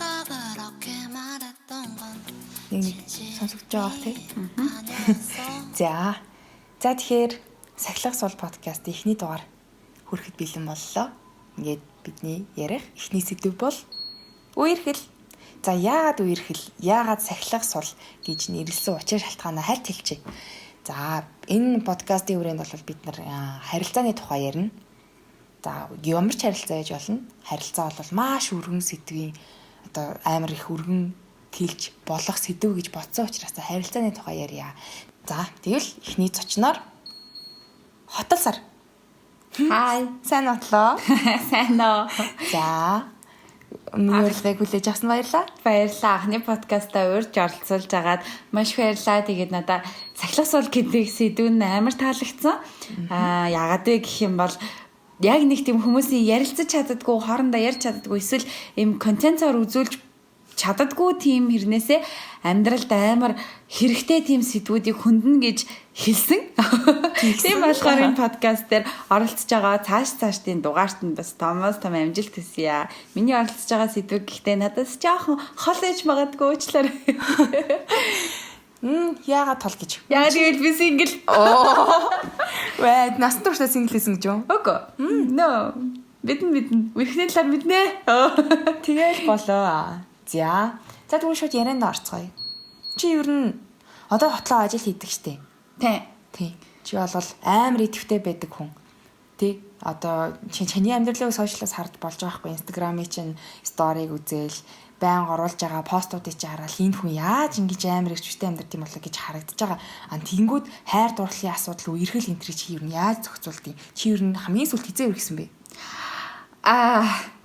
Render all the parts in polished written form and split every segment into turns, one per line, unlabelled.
내가 그렇게 말했던 건
Нэг сонсогдож байгаа бах тий.
아니었어.
За. За, тэгэхээр Сахилах сул подкаст эхний дугаар хүрэхэд бэлэн боллоо. Ингээд бидний ярих эхний сэдэв бол үерхэл. За, яагаад үерхэл, яагаад сахилах сул гэж нэрлсэн учир шалтгаанаа хальт хэлчихье. За, энэ подкастын хүрээнд бол бид нар харилцааны тухай ярина. За, ямар ч харилцаа яаж болно. Харилцаа бол маш өргөн сэдвийн, одоо амар их өргөн тэлж болох сэдв гэж бодсон учраас харилцааны тухай ярья. За, тэгвэл эхний зочноор Хотолсар.
Хай.
Сайн отлоо.
Сайн уу?
За. Миний урилгыг хүлээж авсан баярлалаа.
Баярлалаа. Анхны подкастаа урьж оролцуулж агаад маш их баярлалаа. Тэгээд надаа сахилах сул гэдэг сэдв нь амар таалагдсан. Яагаад вэ гэх юм бол яг нэг тийм хүмүүсийн ярилцаж чаддаггүй, хоорондоо ярьж чаддаггүй, эсвэл ийм контентоор үзүүлж чаддаггүй тийм хэрнээсээ амьдралд амар хэрэгтэй тийм сэдвүүдийг хөндөн гэж хэлсэн. Тийм болохоор энэ подкаст дээр оролцож байгаа цааш цаашдын дугаарт нь бас томоос том амжилт хүсье. Миний оролцож байгаа сэдв гэхдээ надаас жоохон хол ээж магадгүй, уучлаарай.
Яагаад тол гэж?
Яа, тэгвэл би single.
Оо. Вэ, насан туршдаа single хийсэн гэж юу?
Үгүй. No. Мэднэ, мэднэ. Үерхний талаар мэднэ.
Тэгэл болоо. За. За, тэгвэл шууд ярианд орцгоё. Чи ер нь одоо хотлоо ажил хийдэг штэ.
Тэ.
Тий. Чи бол амар идэвхтэй байдаг хүн. Тий. Одоо чи чаны амьдралыг social аас харж болж байгаа хгүй, Instagram-ыг чинь story г үзээл, байн оруулж байгаа постуудыг чи хараад энэ хүн яаж ингэж амар эрч хүчтэй амьдрах юм болоо гэж харагдаж байгаа. А тэгэнгүүт хайр дурлалын асуудал, үерхэл энэ тэрийг чи ер нь яаж зохицуулдیں۔ Чи ер нь хамгийн сүүлд хэзээ үерхсэн бэ?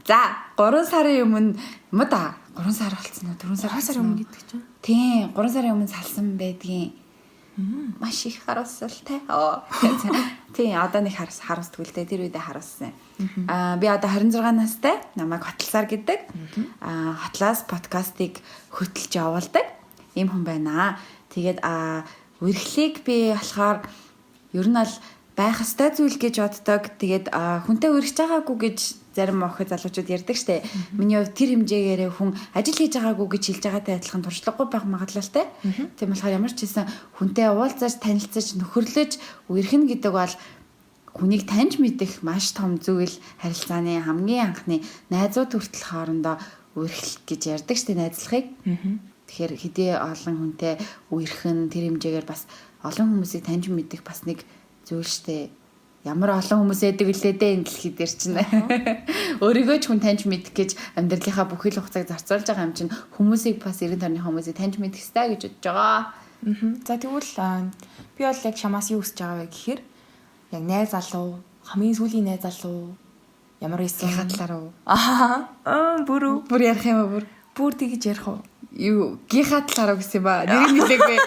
За, 3 сарын өмнө юм да. 3 сар болцсон уу? 4 сар.
3 сарын өмнө гэдэг чинь.
Тийм, 3 сарын өмнө салсан байдгийн. Маш их харуулсалтай. Оо. Тийм, одоо нэг харс харуулсдаггүй л дээ. Тэр үедээ харуулсан. Би одоо 26 настай. Намайг Хотолсар гэдэг. Хотлоос подкастыг хөтөлж явуулдаг ийм хүн байна. Тэгээд үерхлийг би болохоор ер нь бол байх ёстой зүйл гэж боддог. Тэгээд хүнтэй үерхэж байгаагүй гэж зарим охид залуучууд ярьдаг штэ. Миний хувьд тэр хэмжээгээрээ хүн ажил хийж байгаагүй гэж хэлж байгаатай адилхан туршлагагүй байх магадлалтай. Тийм болохоор ямар ч хэлсэн хүнтэй уулзаж, танилцаж, нөхөрлөж үерхэнэ гэдэг бол хүнийг таньж мэдэх маш том зүйл, харилцааны хамгийн анхны найзууд хүртэл хоорондоо үерхэл гэж ярьдаг штэ, найзлахыг. Тэгэхээр хэдий олон хүнтэй үерхэн, тэр хэмжээгээр бас олон хүмүүсийг таньж мэдэх бас нэг зүйл штэ. Ямар олон хүмүүс байдаг үлээ дээ энэ дэлхий дээр чинь. Өөрийгөө ч хүн таньж мэдэх гэж амьдралынхаа бүхий л хугацааг зарцуулж байгаа юм чинь хүмүүсийг бас эргэн тойрны хүмүүсийг таньж мэдэх ёстой гэж бодож байгаа.
За, тэгвэл би бол яг чамаас юу хүсэж байгаа вэ гэхээр яг найз залуу, хамгийн сүүлийн найз залуу ямар байсан?
Гийнхаа талаар уу?
Аа, бүр үү?
Бүр ярих юм уу бүр?
Бүр тэгэж ярих уу?
Юу, гийнхаа талаар уу гэсэн юм ба. Нэрийг хэлээгүй.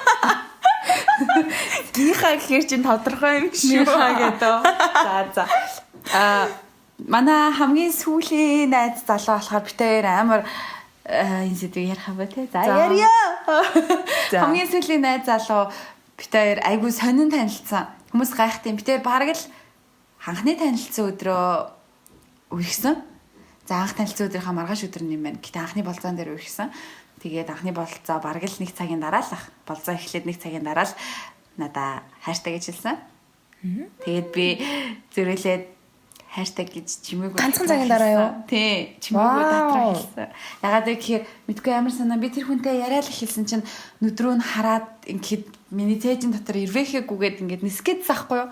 Гийнхаа гэхээр чинь тодорхой юм шүү.
Гийнхаа гэдэг. За. Манай хамгийн сүүлийн найз залуу болохоор бид хоёр амар энэ сэдвийг ярих юм ба те. За, ярья. Хамгийн сүүлийн найз залуу бид хоёр айгүй сонин танилцсан. Хүмүүс гайхтын. Бид хоёр бараг л анхны танилцсан өдрөө үерхсэн. За, анх танилцсан өдрийнхаа маргааш өдөр нь юм байна. Гэтэ анхны болзоон дээр үерхсэн. Тэгээд анхны бололцоо бараг л нэг цагийн дараа л ах. Болзоо эхлээд нэг цагийн дараа л надаа хайртай гэж хэлсэн. Тэгээд би зөрөөлээд хайртай гэж чимээгүй
Ганцхан цагийн дараа юу?
Тий, чимээгүй дотроо хэлсэн. Ягаад вэ гэхээр мэдгүй амар санаа, би тэр хүнтэй яриад л эхэлсэн чинь нүдрөө нь хараад ингээд миний цээжин дотор ирвэхэггүйгээд ингээд нисгээд захгүй юу?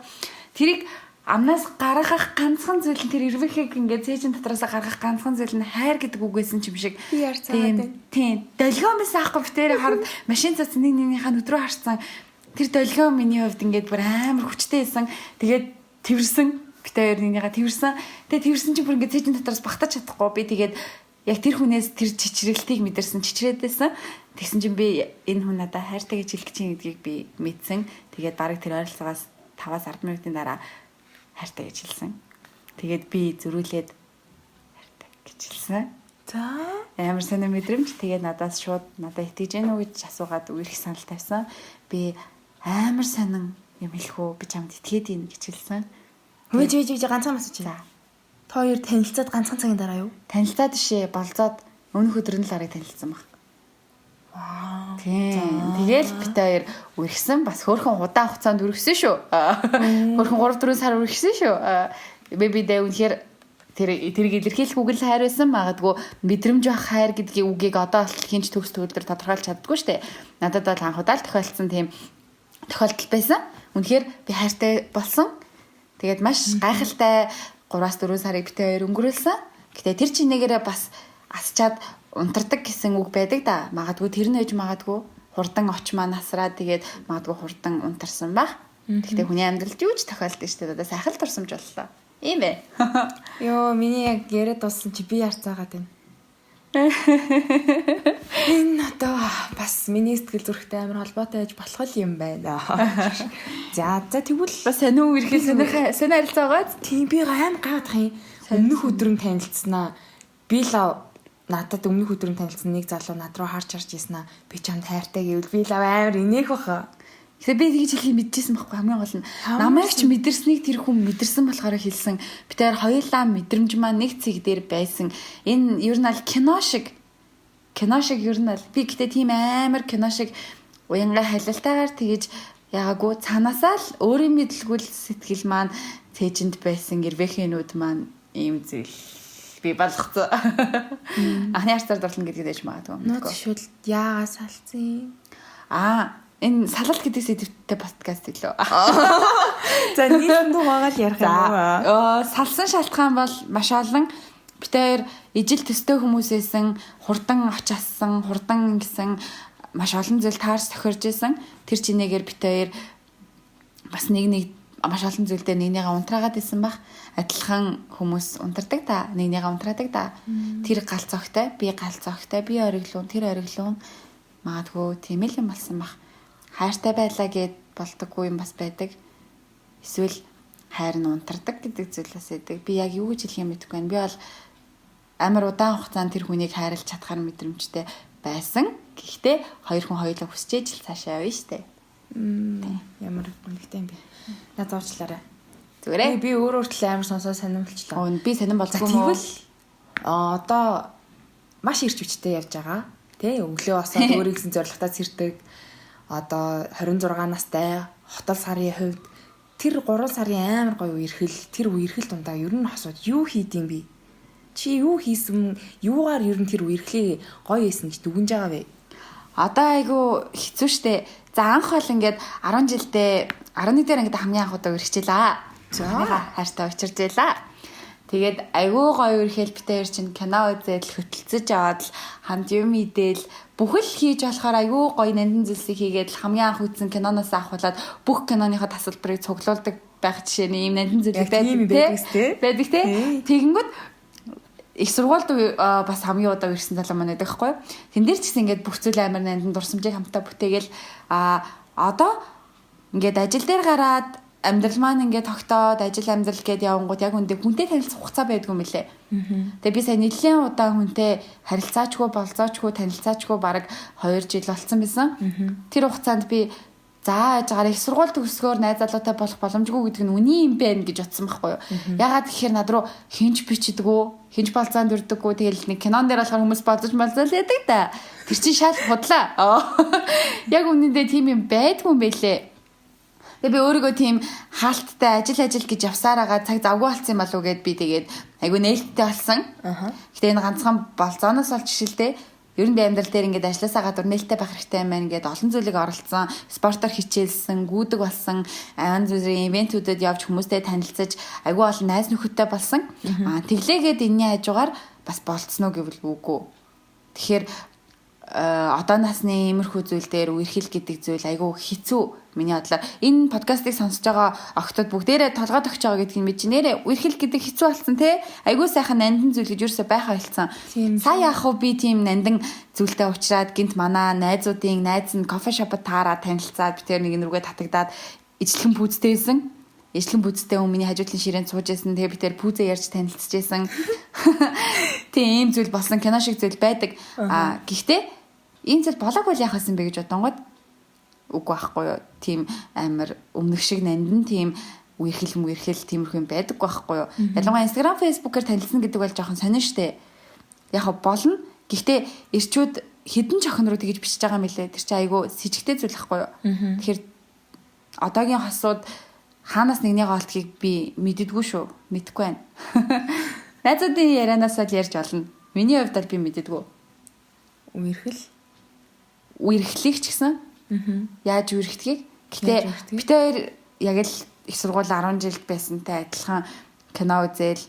Тэрийг амнаас гаргах ганцхан зүйл нь, тэр ирвэхэг ингээд цээжин дотроос гаргах ганцхан зүйл нь хайр гэдэг үгээс нь ч юм шиг.
Би ярьцаагаад байна.
Тийм. Долгион байсан аахгүй, би тэр хараад машин цац нэг нэгнийхээ нүд рүү харсан. Тэр долгион миний хувьд ингээд бүр амар хүчтэй байсан. Тэгээд тэрсэн. Бид хоёр нэгнийгаа тэрсэн. Тэгээд тэрсэн чинь бүр ингээд цээжин дотроос багтаж чадахгүй. Би тэгээд яг тэр хүнээс тэр чичрэлтийг мэдэрсэн, чичрээд байсан. Тэгсэн чинь би энэ хүн надад хайртай гэж хэлэх чинь гэдгийг би мэдсэн. Тэгээд бараг тэр ойролцоогоос 5-аас 10 минутын дараа хайртай гэж хэлсэн. Тэгээд би зөрүүлээд хайртай гэж хэлсэн.
За.
Амар сонир мэдрэмж. Тэгээд надаас шууд надад итгэж гэнэ үү гэж асуугаад үерх санал тавьсан. Би амар сонин юм хэлэх үү? Би чамд итгээд ийн гэж хэлсэн.
Вэж вэж вэж, ганцхан асууж.
За.
Та хоёр танилцаад ганцхан цагийн дараа юу?
Танилцаад бишээ, болзоод. Өмнөх өдөр нь л арыг танилцсан баг.
Вау.
Тийм. Тэгэл бит хоёр үргэсэн бас хөөхөн удаан хугацаанд үргэсэн шүү. Хөөхөн 3 4 сар үргэсэн шүү. Би дэ үнэхээр тэр тэрийг илэрхийлэх үг л хайр байсан. Магадгүй мэдрэмж байх хайр гэдгийг үгийг одоо болтол хинч төгс төгөлдөр тодорхойлж чаддгүй шүү дээ. Надад бол анх удаа л тохиолдсон тийм тохиолдол байсан. Үнэхээр би хайртай болсон. Тэгээд маш гайхалтай 3-4 сарыг бит хоёр өнгөрүүлсэн. Гэтэ тэр чинээгээрээ бас асчаад унтардаг гэсэн үг байдаг да. Магадгүй тэр нь ээж магадгүй хурдан оч маань асраа тэгээд магадгүй хурдан унтарсан баг. Гэтэ хүний амьдралд юу ч тохиолдсон шүү дээ. Одоо сайхан л турсамж боллоо. Ийм бэ.
Йоо, миний яг яриад дууссан чи би ярцаагаад байна. Энэ одоо бас миний сэтгэл зүрэхтэй амар холбоотой байж болох л юм байна. За тэгвэл
бас сонин үерхэл сонин харилцаа байгааз.
Тийм би аим гайхах юм. Өмнөх өдөр нь танилцсанаа. Би лав надад өмнөх өдөр нь танилцсан нэг залуу над руу харж харж ийсэн аа. Би чамд хайртай гэвэл би лав амар инеэх баха.
Гэтэ би тэгж хэлхийг мэдчихсэн байхгүй хамгийн гол нь намайг ч мэдэрснийг тэр хүн мэдэрсэн болохоор хэлсэн. Би тэр хоёулаа мэдрэмж маань нэг цэг дээр байсан. Энэ ер нь аль кино шиг ер нь аль би гэтэ тийм амар кино шиг уянга халилтайгаар тэгэж ягаагүй цаанаасаа л өөрийн мэдлгүй л сэтгэл маань цээжинд байсан гэрвэхэнүүд маань ийм зүйл би болгоцсон. Анхны харцаар дурлна гэдгийг дэвш магадгүй.
Нууц шүл яагаа салцсан.
Аа энэ салалт гэдэг сэдвтэй подкаст илүү.
За нийлэн дугаагаа л ярих юм уу?
Салсан шалтгаан бол маш олон. Бид хоёр ижил төстэй хүмүүсээсэн хурдан оч ассан, хурдан гэсэн маш олон зүйл таарс тохирж исэн. Тэр чинээгээр бид хоёр бас нэг маш олон зүйл дээр нэг нэгээ унтраагаад исэн баг. Адилхан хүмүүс унтардаг та, нэг нэгээ унтраадаг та. Тэр гал цогтой, би гал цогтой, би ориглуун, тэр ориглуун. Магадгүй тийм л юм болсон баг. Хайртай байлаа гэд болдоггүй юм бас байдаг. Эсвэл хайр нь унтардаг гэдэг зүйл бас байдаг. Би яг юу гэж хэлэх юм мэдэхгүй байна. Би бол амар удаан хугацаанд тэр хүнийг хайрлаж чадхаар мэдрэмжтэй байсан. Гэхдээ хоёр хүн хоёулаа хүсчээж л цаашаа явна штэ.
Ямар гомдтой юм бэ? Наа зоочлаарай.
Зүгээрээ.
Би өөр өөртлөө амар сонсоо сонирмолчлоо.
Би сонирм болдгоо юм уу?
Тэгвэл одоо маш ирч хүчтэй явж байгаа. Тэ өглөө босоод өөрийн гэсэн зорилготой сэрдэг. Одоо 26 настай хотол сарын хувьд тэр 3 сарын амар гоё үерхэл, тэр үерхэл дундаа ер нь хосууд юу хийд юм бэ? Чи юу хийсэн, юугаар ер нь тэр үерхлийг гоё хийсэн гэж дүгнж байгаа вэ?
Одоо айгүй хэцүү шттэ. За анх бол ингээд 10 жилдээ 11 дээр ингээд хамгийн анх удаа үерхчихлээ. За хайртай учиржээ. Тэгээд айгүй гоё үерхэл бит хоёр чинь кино үзэл хөтөлцөж аваад л хамт юм идээл бүхэл хийж болохоор айгүй гоё нандин зүйлсийг хийгээд л хамгийн анх үзсэн киноноос авахулаад бүх киноныхоо тасалбарыг цуглуулдаг байх жишээ нь ийм нандин зүйлүүд байдаг тий. Тэгэнгүүт их сургуульд бас хамгийн удаа ирсэн залуу маань байдаг хгүй. Тэн дээр ч гэсэн ингээд бүх зүйл амар нандин дурсамжийг хамтаа бүтээгээл одоо ингээд ажил дээр гараад амьдрал маань ингээд тогтоод ажил амьдрал гээд явангууд яг үндэ хүнтэй танилцах хугацаа байдгүй юм лээ. Тэгээ би сая нэлээд удаан хүнтэй харилцаачгүй, болзоочгүй, танилцаачгүй бараг 2 жил болцсон байсан. Тэр хугацаанд би за яжгаар их сургууль төгсгөөр найз залуутай болох боломжгүй гэдэг нь үний юм байна гэж бодсон байхгүй юу. Ягаад гэхээр над руу хинч бичдэггүй, хинч болзоонд өрдөггүй. Тэгэл нэг кинон дээр болохоор хүмүүс болзож молзоол яадаг та. Тэр чинь шал худлаа. Яг үнэндээ тийм юм байдгүй юм байлээ. Тэгээ би өөрийгөө тийм хаалттай ажил гэж явсаар байгаа цаг завгүй болсон юм болов уу гэд би тэгээд айгүй нээлттэй болсон. Гэтэ энэ ганцхан болзооноос олж жишээлтэй ер нь би амьдрал дээр ингээд ажилласаа гадуур нээлттэй байх хэрэгтэй юм байна гэд олон зүйлийг оролцсон, спортоор хичээлсэн, гүйдэг болсон, янз бүрийн ивентүүдэд явж хүмүүстэй танилцаж айгүй олон найз нөхөдтэй болсон. Тэглээгээд энэний хажуугаар бас болцсон уу гэвэл үгүй. Тэгэхээр одоо насны иймэрхүү зүйл дээр үерхэл гэдэг зүйл айгүй хэцүү миний бодлоор. Энэ подкастыг сонсож байгаа охтууд бүгдээрээ толгой тогтж байгаа гэдгийг мэдж нэрээ үерхэл гэдэг хэцүү болсон те. Айгүй сайхан нандин зүйл гэж юусоо байхаа болсон. Сая яах вэ би тийм нандин зүйлтэй уулзраад гинт манай найзуудын найз нь кофе шопод таараа танилцаад би тэр нэг нүргээ татагдаад ижлэхэн пүүзтэй байсан. Ижлэн пүүзтэй хүн миний хажуудлын ширээнд сууж байсан. Тэгээ би тэр пүүзээ ярьж танилцчихсэн. Тийм ийм зүйл болсон кино шиг зүйл байдаг. Гэхдээ ийм зүйл болоог бол яах байсан бэ гэж бодонгод үгүй байхгүй юу. Тийм амар өмнөх шиг нандин тийм үерхэл тиймэрхүү юм байдаггүй байхгүй юу. Ялангуяа Instagram, Facebook-ээр танилцсан гэдэг бол жоохон сонин штэ. Яг болно. Гэхдээ эрчүүд хэдэн ч охин руу тэгж бичиж байгаа юм лээ. Тэр чинь айгүй сэжигтэй зүйл ахгүй юу? Тэгэхээр одоогийн хосууд хаанаас нэгнийгээ олдгийг би мэддэггүй шүү. Мэдэхгүй байна. Найзуудын ярианаас л ярьж олно. Миний хувьд бол би мэддэггүй.
Үерхэл.
Үерхлийг ч гэсэн. Яаж үерхдгийг. Гэтэ бид хоёр яг л их сургууль 10 жилд байсантай адилхан кино үзэл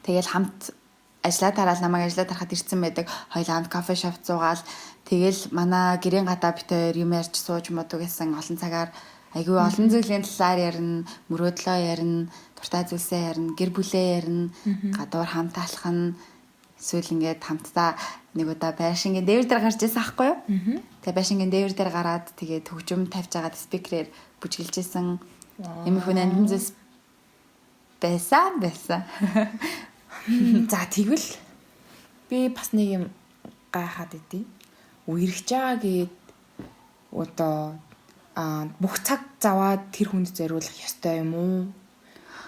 тэгэл хамт ажлаа тараал намайг ажлаа тарахад ирсэн байдаг. Хоёулаа хамт кофе шоп зуугаал тэгэл манай гэрийн гадаа бид хоёр юм ярьж сууж модуу гэсэн олон цагаар айгүй олон зүйлийн талаар ярина, мөрөөдлөө ярина, дуртай зүйлсээ ярина, гэр бүлээ ярина, гадуур хамт алхана. Эсвэл ингээд хамтдаа нэг удаа байшингийн дээвэр дээр гарч ирсэн аахгүй юу? Тэгээ байшингийн дээвэр дээр гараад тэгээ төгжим тавьж байгаа спикерээр бүжгэлж исэн. Иймэрхүү нандин зүйлс байсан байсан.
За тэгвэл би бас нэг юм гайхаад идэв. Үерхэж байгаа гээд одоо бүх цаг заваа тэр хүнд зориулах ёстой юм уу?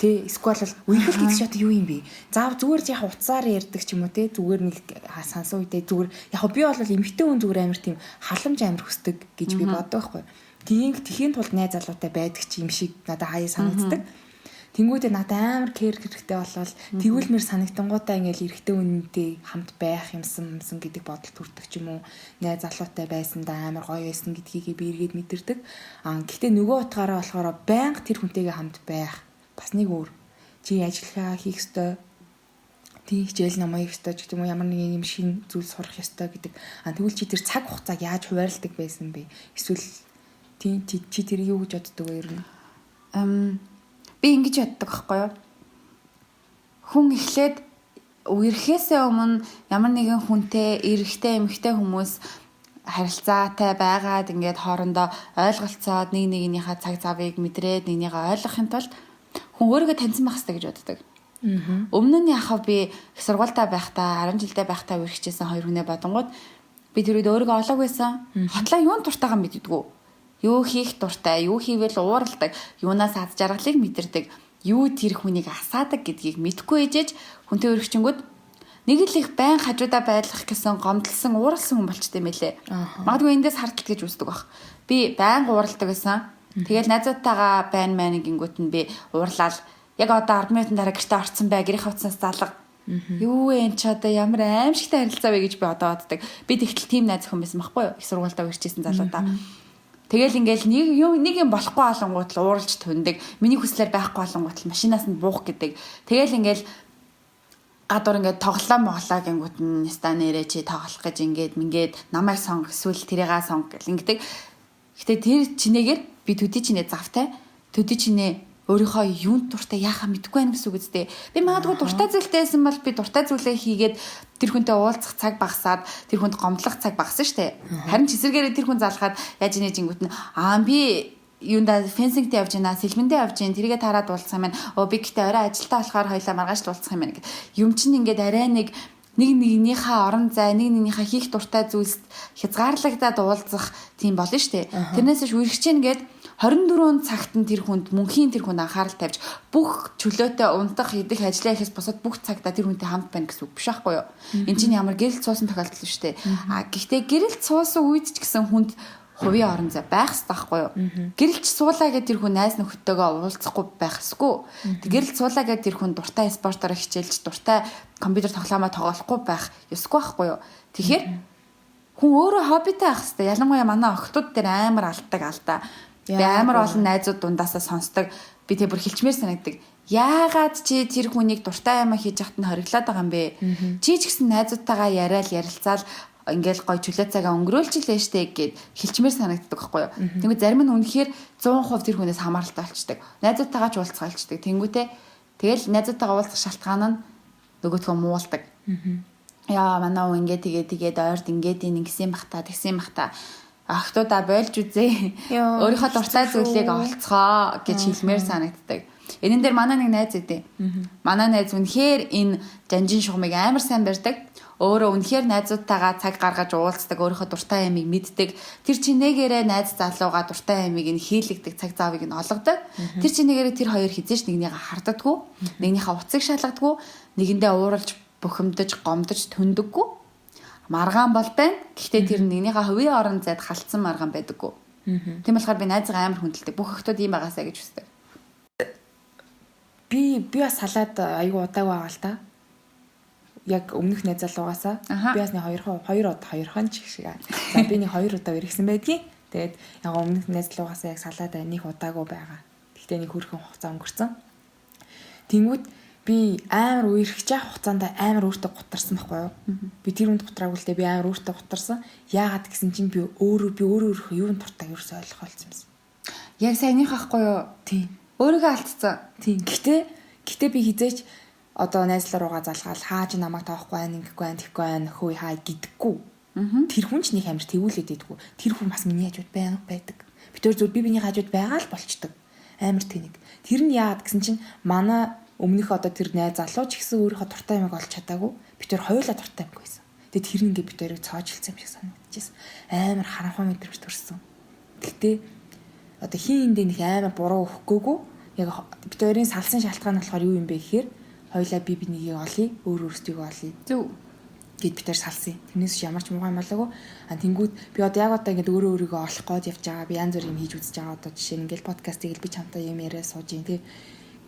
Тэ эсвэл бол үерхэл гэдэг чинь одоо юу юм бэ? Заав зүгээр яг утсаар ярьдаг ч юм уу те зүгээр нэг сансан үедээ зүгээр яг би бол эмэгтэй хүн зүгээр амар тийм халамж амар хүсдэг гэж би боддог байхгүй. Тхийн тулд найз залуутай байдаг ч юм шиг надад хаяа санагддаг. Тэнгүүдээ надад амар кэр хэрэгтэй болвол тэгүүлмэр санагтангуудаа ингээл эрэгтэй үнэнтэй хамт байх юмсан юмсан гэдэг бодол төрдөг ч юм уу. Найз залуутай байсандаа амар гоё байсан гэдгийг би эргээд мэдэрдэг. Аа гэхдээ нөгөө утгаараа болохоор байнга тэр хүнтэйгээ хамт байх бас нэг өөр. Чи ажиллахаа хийх ёстой. Тийм хичээл номоо хийх ёстой ч гэдэг юм уу ямар нэгэн юм шинэ зүйл сурах ёстой гэдэг. Аа тэгвэл чи тэр цаг хугацааг яаж хуваарлдаг байсан бэ? Эсвэл тийм чи тэр юу гэж боддог вэ ер нь?
Би ингэж боддог байхгүй юу? Хүн эхлээд үерхээсээ өмнө ямар нэгэн хүнтэй эрэгтэй эмэгтэй хүмүүс харилцаатай байгаад ингээд хоорондоо ойлголцоод нэг нэгнийхээ цаг завыг мэдрээд нэгнийгээ ойлгохын тулд хүн өөрийгөө таньсан байх хэрэгтэй гэж боддог. Өмнө нь яхав би их сургуультай байхдаа 10 жилдээ байхдаа үерхчихсэн хоёр хүнээ бодонгууд би тэр үед өөрийгөө олоог байсан. Хотлоо юун дуртайгаа мэддэггүй. Юу хийх дуртай, юу хийвэл ууралдаг, юунаас аз жаргалыг мэдэрдэг, юу тэр хүнийг асаадаг гэдгийг мэдэхгүй ээжэж хүнтэй өргөчөнгүүд нэг л их байн хажуудаа байлгах гэсэн гомдлсон, ууралсан хүн болчтой юм лээ. Магадгүй эндээс хардтал гэж үздэг баг. Би байн ууралдаг байсан. Тэгэл найзуудтайгаа байн маань гингүүт нь би уурлал яг одоо 10 минутын дараа гэртээ орцсон бай, гэрийн хувцаснаас залга. Юу вэ энэ ч одоо ямар аимшигтай харилцаа вэ гэж би одоо боддог. Би тэгтэл тийм найз охин байсан байхгүй юу? Их сургуультаа үрчээсэн залуудаа. Тэгэл ингээл нэг юм болохгүй болонгууд л ууралж түндэг. Миний хүслээр байхгүй болонгууд л машинаас нь буух гэдэг. Тэгэл ингээл гадуур ингээд тоглолоо моглоо гингүүт нь яста нэрээ чи тоглох гэж ингээд мингээд намайг сонг эсвэл тэрийгээ сонг гэл ингэдэг. Гэтэ тэр чинээгээр би төдий чинээ завтай. Төдий чинээ өөрийнхөө юунд дуртай яахаа мэдэхгүй байх гэсэн үг үстэй. Би магадгүй дуртай зүйлтэй байсан бол би дуртай зүйлээ хийгээд тэр хүнтэй уулзах цаг багасаад тэр хүнд гомдлох цаг багасна штэ. Харин ч эсэргээрээ тэр хүн залхаад яаж инээ жингүүт нь аа би юунда фэнсингтэй явж байна, сэлмэндээ явж байна, тэрийгэ тараад уулзах юм байна. Оо би гэтээ орой ажилтаа болохоор хоёлаа маргааш л уулзах юм байна гэх. Юм чинь ингээд арай нэг нэгнийхээ орон зай, нэг нэгнийхээ хийх дуртай зүйлс хязгаарлагдаад уулзах тийм болно штэ. Тэрнээс биш үерхэж чинь гээд 24 цагт нь тэр хүнд мөнхийн тэр хүнд анхаарал тавьж бүх чөлөөтэй унтах, идэх, ажиллаа хийхээс бусад бүх цагтаа тэр хүнтэй хамт байна гэсэн үг биш байхгүй юу? Энд чинь ямар гэрэлт суусан тохиолдол шүү дээ. А гэхдээ гэрэлт суусан үед ч гэсэн хүнд хувийн орон зай байх хэрэгтэй байхгүй юу? Гэрэлч суулаа гэдэг тэр хүн найз нөхдөдөө уулзахгүй байх ёсгүй. Гэрэлт суулаа гэдэг тэр хүн дуртай спортоор хичээлж, дуртай компьютер тоглоомоо тоглохгүй байх ёсгүй байхгүй юу? Тэгэхээр хүн өөрөө хоббитэй байх хэрэгтэй. Ялангуяа манай охтууд дээр амар алддаг алдаа. Би амар олон найзууд дундаасаа сонсдог. Би тэг бүр хилчмээр санагддаг. Яагаад чи тэр хүнийг дуртай юм хийж яхад нь хориглоод байгаа юм бэ? Чи ч гэсэн найзуудтайгаа яриад ярилцаал ингээл гой чөлөө цагаа өнгөрөөлж лээ штэ гэд хилчмээр санагддаг байхгүй юу. Тэнгүү зарим нь үнэхээр 100% тэр хүнээс хамааралтай болчдөг. Найзуудтайгаа ч уулзах болчдөг. Тэнгүүтээ тэгэл найзуудтайгаа уулзах шалтгаан нь нөгөөдхөө муулдаг. Яа манай хүн ингээ тэгээ тэгээд ойрд ингээд ингэсэн бах та тэгсэн бах та. Охтуудаа болж үзээ. Өөрийнхөө дуртай зүйлийг олцгоо гэж хэлмээр санагддаг. Энэ дээр манай нэг найз өгдөө. Манай найз үнэхээр энэ жанжин шугамыг амар сайн барьдаг. Өөрөө үнэхээр найзуудтайгаа цаг гаргаж уулздаг, өөрийнхөө дуртай ямыг мэддэг. Тэр чинээгээрээ найз залуугаа дуртай ямыг нь хийлэгдэг, цаг завыг нь олгодог. Тэр чинээгээрээ тэр хоёр хизээч нэгнийгээ харддаггүй, нэгнийхээ утсыг шалгадаггүй, нэгэндээ ууралж, бухимдаж, гомдож түндэггүй. Маргаан бол байна. Гэхдээ тэр нэгнийхээ хувийн орон зайд халтсан маргаан байдаггүй. Тийм болохоор би найзгаа амар хүндэлдэг. Бүх охтууд ийм байгаасаа гэж хүсдэг.
Би бас салаад айгүй удаагүй байгаа л та. Яг өмнөх найз залуугаасаа би бас нэг хоёр хоёрхан ч их шиг. За би нэг хоёр удаа ирсэн байдгийн. Тэгээд яг өмнөх найз залуугаасаа яг салаад нэг удаагүй байгаа. Гэхдээ нэг хөрхөн хугацаа өнгөрцөн. Тэнгүүд би амар үерхэж байгаа хугацаанд амар өөртөө гутарсан байхгүй юу? Би тэр хүнд гутраагүй л дээ, би амар өөртөө гутарсан. Яагаад гэсэн чинь би өөрөө өөрийнхөө юунд дуртай ерөөсөө ойлгоолцсон юмсан.
Яг саяных ахгүй юу?
Тийм.
Өөрийгөө алдсан.
Тийм. Гэтэ би хизээч одоо найзлаа руугаа залгаал хаа чи намайг тоохгүй байх, ингэхгүй байх, тэгхгүй байх, хөөе хаа гэдэггүй. Тэр хүн ч нэг амар тэгүүлээд идэггүй. Тэр хүн бас миний хажууд байнга байдаг. Би тэр зүгээр би биний хажууд байгаа л болчдөг. Амар тэнэг. Тэр нь яагаад гэсэн чинь манай өмнөх одоо тэр найз залуу ч гэсэн өөрийнхөө дуртай юмыг олж чадаагүй. Би тэр хоёулаа дуртай юм байсан. Тэгээ тэр ингээ би тэрийг цоожилцсан юм шиг санагдчихсэн. Амар харанхуй мэдрэмж төрсөн. Гэтэ одоо хин эндээ нэг амар буруу өгөхгүйгүй. Яг би тэрийн салсан шалтгаан нь болохоор юу юм бэ гэхээр хоёулаа би бинийг олъё, өөр өөрсдийгөө олъё.
Зөв.
Гэт би тэр салсан. Тэрнээс ямар ч муухай юм болоогүй. А тэнгүүд би одоо яг одоо ингээд өөрөө өөрийгөө олох гээд явж байгаа. Би янз бүрийн юм хийж үзэж байгаа. Одоо жишээ нь ингээд подкастыг л би чамтай юм яриа сууж юм тий.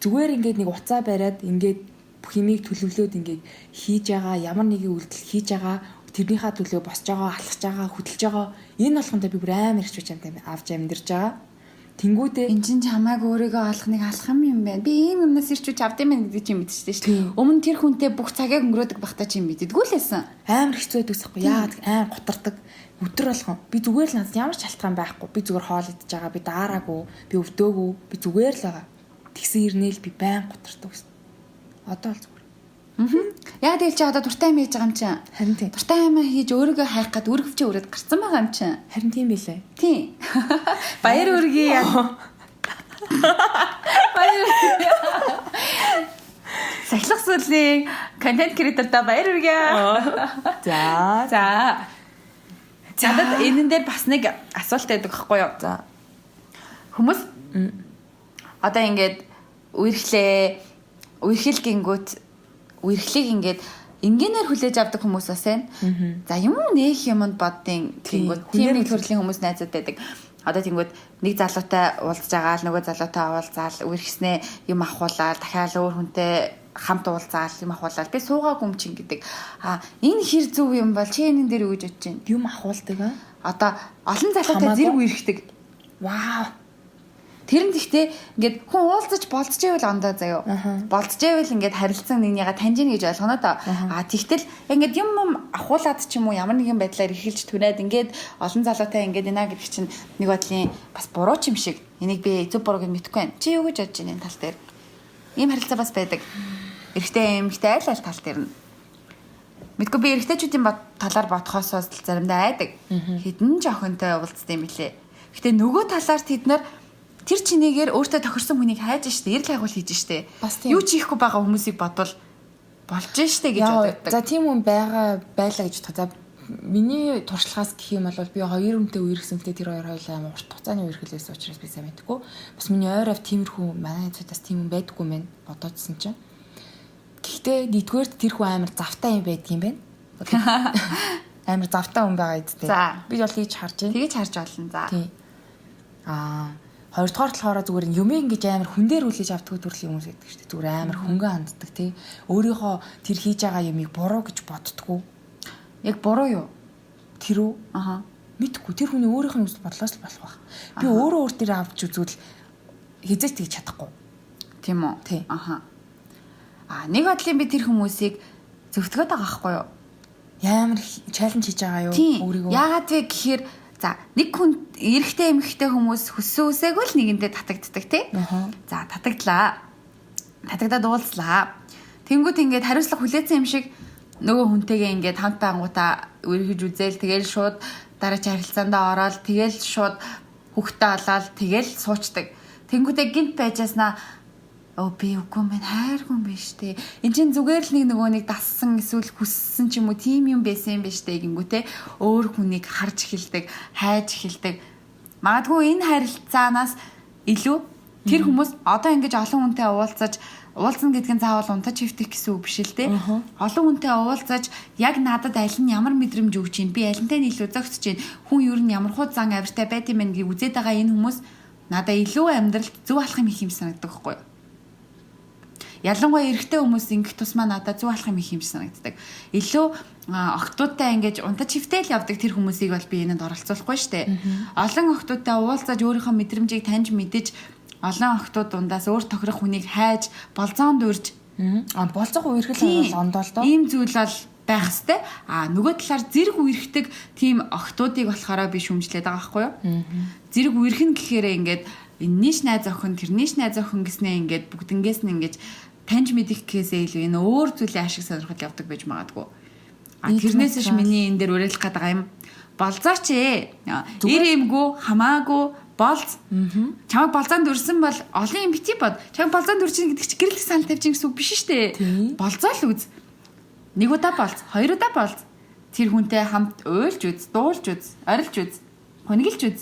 Зүгээр ингээд нэг уцаа бариад ингээд бүх юмыг төлөвлөөд ингээд хийж байгаа, ямар нэгэн үйлдэл хийж байгаа, тэрнийхээ төлөө босч байгаа, алхаж байгаа, хөдөлж байгаа. Энэ болгондоо би бүр амар их хүч амтай авч амьдарч байгаа. Тэнгүүдээ
эн чинь чамайг өөрийгөө олох нэг алхам юм байна. Би ийм юмнаас ирч хүч авд юм байна гэдэг чинь мэдчихсэн шүү дээ. Өмнө тэр хүнтэй бүх цагийг өнгөрөөдөг байхдаа чи мэддэггүй л байсан.
Амар хэцүү байдаг байхгүй. Яагаад амар гутардаг. Өдөр болгон би зүгээр л надад ямар ч шалтгаан байхгүй. Би зүгээр хоол идэж байгаа, би даараагүй, би өвдөөгүй, би зүгээр л байгаа. Тэгсэн хэрнээл би байн гутардаг гэсэн. Одоо л зүгээр.
Яг тэгэл чи одоо дуртай юм хийж байгаа юм чинь.
Харин тийм.
Дуртай юм хийж өөрийгөө хайх гад өргөвчөө өрөөд гарцсан байгаа юм чинь.
Харин тийм билээ.
Тийм. Баяр үргэе. Баяр. Сахилах сүлийн контент креаторта баяр үргэе.
За.
За. Надад энэн дээр бас нэг асуулт байдаг байхгүй юу?
За.
Хүмүүс одоо ингээд үерхлээ. Үерхэл гингүүт үерхлийг ингээд энгийнээр хүлээж авдаг хүмүүс бас байна. За юм нээх юмд боддیں۔ Тэнгүүд тийм нэг төрлийн хүмүүс найзууд байдаг. Одоо тэнгүүд нэг залуутай уулзж байгаа л нөгөө залуутай уулзаал үерхснээ юм авахуулаад дахиад өөр хүнтэй хамт уулзаал юм авахуулаад би суугаагүй юм чинь гэдэг. А энэ хэр зөв юм бол чи энэн дээр юу гэж бодож байна?
Юм ахуулдаг аа?
Одоо олон залуутай зэрэг үерхдэг.
Вау.
Тэр нь гэхдээ ингээд хүн уулзаж болцож ивэл ондоо заяо. Болцож ивэл ингээд харилцан нэгнийгээ таньж ийн гэж ойлгоно доо. А тэгтэл ингээд юм ахуулаад ч юм уу ямар нэгэн байдлаар эхэлж түнээд ингээд олон залуутай ингээд ийна гэдэг чинь нэг бодлын бас буруу ч юм шиг. Энийг би зөв буруу гэж мэдэхгүй байна. Чи юу гэж бодож байна энэ тал дээр? Ийм харилцаа бас байдаг. Эрэгтэй эмэгтэй аль аль тал дээр нь. Мэдгүй би эрэгтэйчүүдийн талаар бодохоос заримдаа айдаг. Хэдэн ч охинтой уулзсан юм билээ. Гэтэ нөгөө талаар тэд нар тэр чинээгээр өөртөө тохирсон хүнийг хайж штэ, эрэл хайгуул хийж штэ. Юу ч хийхгүй байгаа хүмүүсийг бодвол болж штэ гэж боддог.
За тийм хүн байгаа байлаа гэж бодох. За миний туршлагаас гэх юм бол би хоёр хүнтэй үерхсэн. Гэтэ тэр хоёр хоёулаа амар урт хугацааны үерхэл байсан учраас би сайн мэдэхгүй. Бас миний ойр ав тиймэрхүү манай цудаас тийм хүн байдаггүй мэн бодоодсэн чинь. Гэхдээ нэгдүгээрт тэр хүн амар завтай юм байдгийн байна. Амар завтай хүн байгаа эцтэй. Би бол хийж харж байна.
Тэгэж харж болно. За.
Тийм. Аа хоёрдугаар талаараа зүгээр юм ингэж амар хүн дээр хүлээж авдаг төрлийн хүмүүс гэдэг шүү дээ. Зүгээр амар хөнгөн ханддаг тий. Өөрийнхөө тэр хийж байгаа юмыг буруу гэж боддгоо.
Яг буруу юу?
Тэр үү?
Аха.
Мэдхгүй. Тэр хүний өөрийнх нь үзэл бодлоос л болох байх. Би өөрөө өөр дээр авч үзвэл хизээч тэгж чадахгүй.
Тийм үү?
Тий.
Аха. Аа нэг бодлын би тэр хүмүүсийг зөвтгөөд байгаа байхгүй юу?
Ямар чаленж хийж байгаа юу өөрийгөө?
Яагаад вэ гэхээр за нэг хүн эрэгтэй эмэгтэй хүмүүс хүссэн үсээгүй л нэгэндээ татагддаг тий. За татагдлаа. Татагдаад уулзлаа. Тэнгүүт ингээд хариуцлага хүлээсэн юм шиг нөгөө хүнтэйгээ ингээд хамт байнгутаа үерхэж үзээл тэгэл шууд дараагийн харилцаандаа ороод тэгэл шууд хүүхдээ олоод тэгэл суучдаг. Тэнгүүтээ гинт байжааснаа өө би үгүй юм байна, хайргүй юм биш үү. Энд чинь зүгээр л нэг нөгөө нэг дассан эсвэл хүссэн ч юм уу тийм юм байсан юм биш үү гингүүтээ өөр хүнийг харж эхэлдэг, хайж эхэлдэг. Магадгүй энэ харилцаанаас илүү тэр хүмүүс одоо ингэж олон хүнтэй уулзаж Уулзна гэдэг нь заавал унтаж хэвтэх гэсэн үг биш л дээ. Олон хүнтэй уулзаж яг надад аль нь ямар мэдрэмж өгч чинь, би алинтай нь илүү зөгтөж чинь, хүн ер нь ямар хуу зан авиртай байд юм бэ гэдгийг үзээд байгаа энэ хүмүүс надаа илүү амьдралд зөв алах юм их юм санагддаг байхгүй юу? Ялангуяа эрэгтэй хүмүүс ингэх тусмаа надад зөв алах юм их юм санагддаг. Илүү охтуудтай ингэж унтаж хэвтэл явдаг тэр хүмүүсийг бол би энэнд оролцуулахгүй штэ. Олон охтуудтай уулзаж өөрийнхөө мэдрэмжийг таньж мэдэж олон охтууд дундаас өөр тохирох хүнийг хайж болзоонд урьж
болзох үерхэл бол ондоо л доо.
Ийм зүйл бол байх хэвээр. А нөгөө талаар зэрэг үерхдэг тийм охтуудыг болохоор би шүмжлээд байгаа байхгүй юу? Зэрэг үерхэн гэхээрээ ингээд энэний ш найз охин, тэрний ш найз охин гэснээ ингээд бүгднгээс нь ингээд таньж мэдих гэхээсээ илүү энэ өөр зүйлийн ашиг сонирхол явдаг байж магадгүй. А тэрнээс ш миний энэ дээр уриалах гээд байгаа юм. Болзооч ээ. Ир юмгүй хамаагүй болз. Чамайг болзоонд үрсэн бол олон юм бити бод. Чамайг болзоонд үрчин гэдэг чи гэрлэх санал тавьж гэсэн үг биш шүү дээ. Болзоо л үз. Нэг удаа болз, хоёр удаа болз. Тэр хүнтэй хамт уйлж үз, дуулж үз, орилж үз, хунигэлж үз.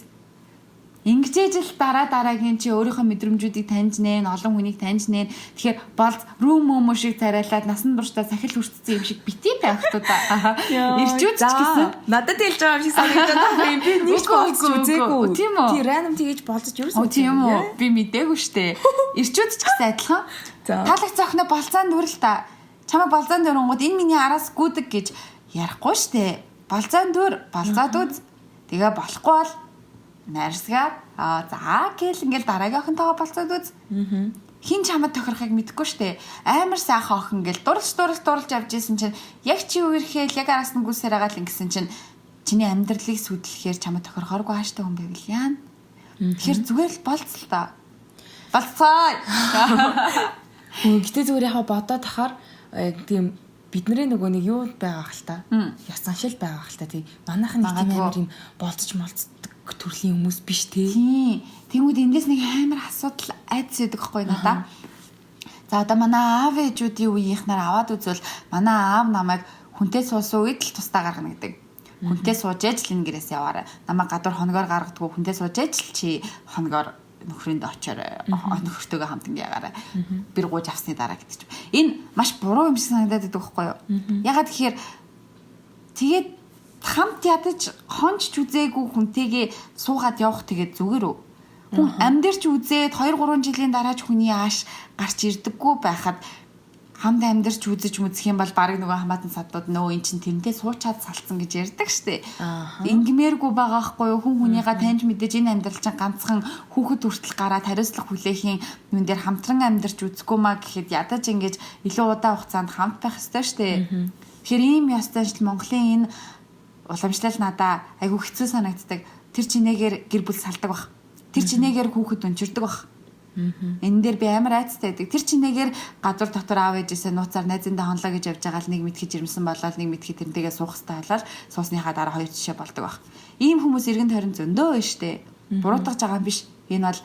Ингэжээж л дараа дараагийн чи өөрийнхөө мэдрэмжүүдийг таньж нэн, олон хүнийг таньж нэн. Тэгэхээр болз рүүм мөмө шиг царайлаад насан туршдаа сахил хүртсэн юм шиг бити байх тудаа. Ирчүүд ч гэсэн
надад хэлж байгаа юм шиг санагдаад байна юм. Би нэг ч болз үзээгүй.
Тийм үү?
Тий, рандом тэгэж болзож юусэн.
Тийм үү? Би мдээгүй штэ. Ирчүүд ч гэсэн адилхан. Таалагц охиноо болцоонд дүрл та. Чамайг болцоонд дүрэнгууд энэ миний араас гүдэг гэж ярихгүй штэ. Болцоонд дүр, болцоод үз. Тэгээ болохгүй бол найрсгаа. Аа за гэл ингээл дараагийн охинтойгоо болцоод үз. Хин чамд тохирохыг мэдэхгүй штэ. Амар сайхан охин гэл дурлж явж исэн чинь яг чи үерхээл яг араас нь гүсээр байгаа л ингэсэн чинь чиний амьдралыг сүдлэхээр чамд тохирохооргүй хааштай хүн байвал яана. Тэгэхээр зүгээр л болц л та. Болцоо.
Гэтэ зүгээр яхаа бодоод тахаар тийм бидний нөгөө нэг юу байгаа хэл та. Яс заншил байгаа хэл та тий. Манайхан нэг тийм амар юм болцож молцдог төрлийн хүмүүс биш тий.
Тийм. Тэнгүүд эндээс нэг амар асуудал айдас өгдөг байхгүй надаа. За одоо манай аав ээжүүдийн үеийнх нар аваад үзвэл манай аав намайг хүнтэй суусан үед л тусдаа гаргана гэдэг. Хүнтэй сууж ээж л энэ гэрээс яваарай. Намайг гадуур хоногоор гаргадаггүй, хүнтэй сууж ээж л чи хоногоор нөхрөнд очоорой. Нөхөртөөгөө хамт ингэ ягаарай. Бэр гууж авсны дараа гэдэг чинь. Энэ маш буруу юм шиг санагдаад байдаг байхгүй юу? Ягаад гэхээр тэгээд хамт ядаж хонч ч үзээгүй хүнтэйгээ суугаад явах тэгээд зүгээр үү? Хүн амьдарч үзээд 2 3 жилийн дараа ч хүний ааш гарч ирдэггүй байхад хамт амьдарч үзэж мүзэх юм бол баг нөгөө хамаатан садууд нөө эн чин тэрнтэй суучаад салцсан гэж ярьдаг штэ. Ингмээргүй байгаа хгүй юу? Хүн хүнийгаа таньж мэдэж энэ амьдрал чинь ганцхан хүүхэд хүртэл гараад хариуцлага хүлээхийн юун дээр хамтран амьдарч үзэхгүй маа гэхэд ядаж ингэж илүү удаан хугацаанд хамт байх ёстой штэ. Тэгэхээр ийм ёс заншил Монголын энэ уламжлал надаа айгүй хэцүү санагддаг. Тэр чинээгээр гэр бүл салдаг бах. Тэр чинээгээр хүүхэд өнчирдөг бах. Энэ дээр би амар айцтай байдаг. Тэр чинээгээр гадуур дотор аав ээжээсээ нууцаар найзындаа хонлоо гэж явж байгаа л нэг мэдхий жирэмсэн болоод нэг мэдхий тэрнтэйгээ суух хэрэгтэй болоод суусныхаа дараа хоёр жишээ болдог бах. Ийм хүмүүс эргэн тойрон зөндөө байна штэ. Буруутгаж байгаа юм биш. Энэ бол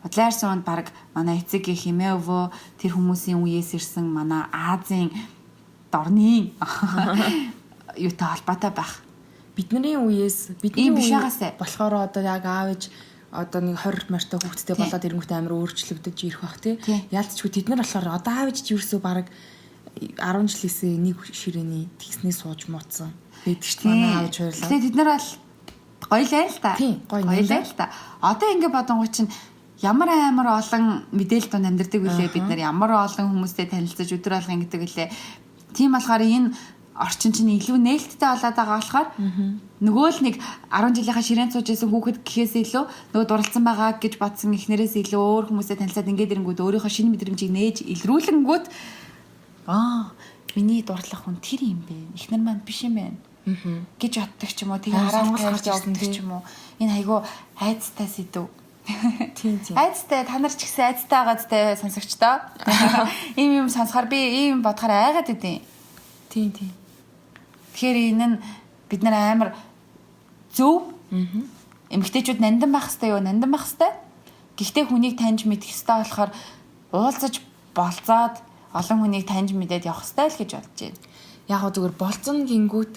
удлаа ярьсан үнд баг манай эцэг их хэмээ өвөө тэр хүмүүсийн үеэс ирсэн манай Азийн дорны юутай холбоотой байх.
Бидний үеэс бидний
биш байгаасай.
болохоор одоо яг аав ээж одоо нэг 20 морьтой хүүхэдтэй болоод ирэнгүүт амар өөрчлөгдөж ирэх бах тий. Яалтчгүй тэд нар болохоор одоо аав ээж ерөөсөө баг 10 жилээсээ нэг ширээний тэгснээ сууж мууцсан байдаг шүү дээ. Манай аав ээж хоёрлаа.
Тэгээ тэд нар бол гоё л байл та.
Гоё
л та. Одоо ингэ бодонгуй чинь ямар амар олон мэдээлэл донд амьдардаг үлээ бид нар ямар олон хүмүүстэй танилцаж өдөр болгон ингэдэг үлээ. Тийм болохоор энэ орчин чинь илүү нээлттэй болоод байгаа болохоор нөгөө л нэг 10 жилийнхаа ширээнд сууж исэн хүүхэд гэхээс илүү нөгөө дурлцсан байгаа гэж бодсон эхнэрээс илүү өөр хүмүүстэй танилцаад ингээд ирэнгүүт өөрийнхөө шинэ мэдрэмжийг нээж илрүүлэнгүүт миний дурлах хүн тэр юм бэ. Эхнэр маань биш юм байна гэж боддог ч юм уу. Тэгээ хараад гарч явдаг ч юм уу. Энэ айгүй айцтай сэдв.
Тийм.
Айцтай та нар ч гэсэн айцтай байгаа зү сонсогчдоо. Ийм юм сонсохоор би ийм бодохоор айгаад идэв.
Тийм.
Тэгэхээр энэ нь бид нар амар зөв. Эмэгтэйчүүд нандин байх хэвээр юу? Нандин байх хэвээр. Гэхдээ хүнийг таньж мэдэх хэвээр болохоор уулзаж болцоод олон хүнийг таньж мэдээд явах хэвээр л гэж бодож байна.
Яг гоо зүгээр болцсон гингүүт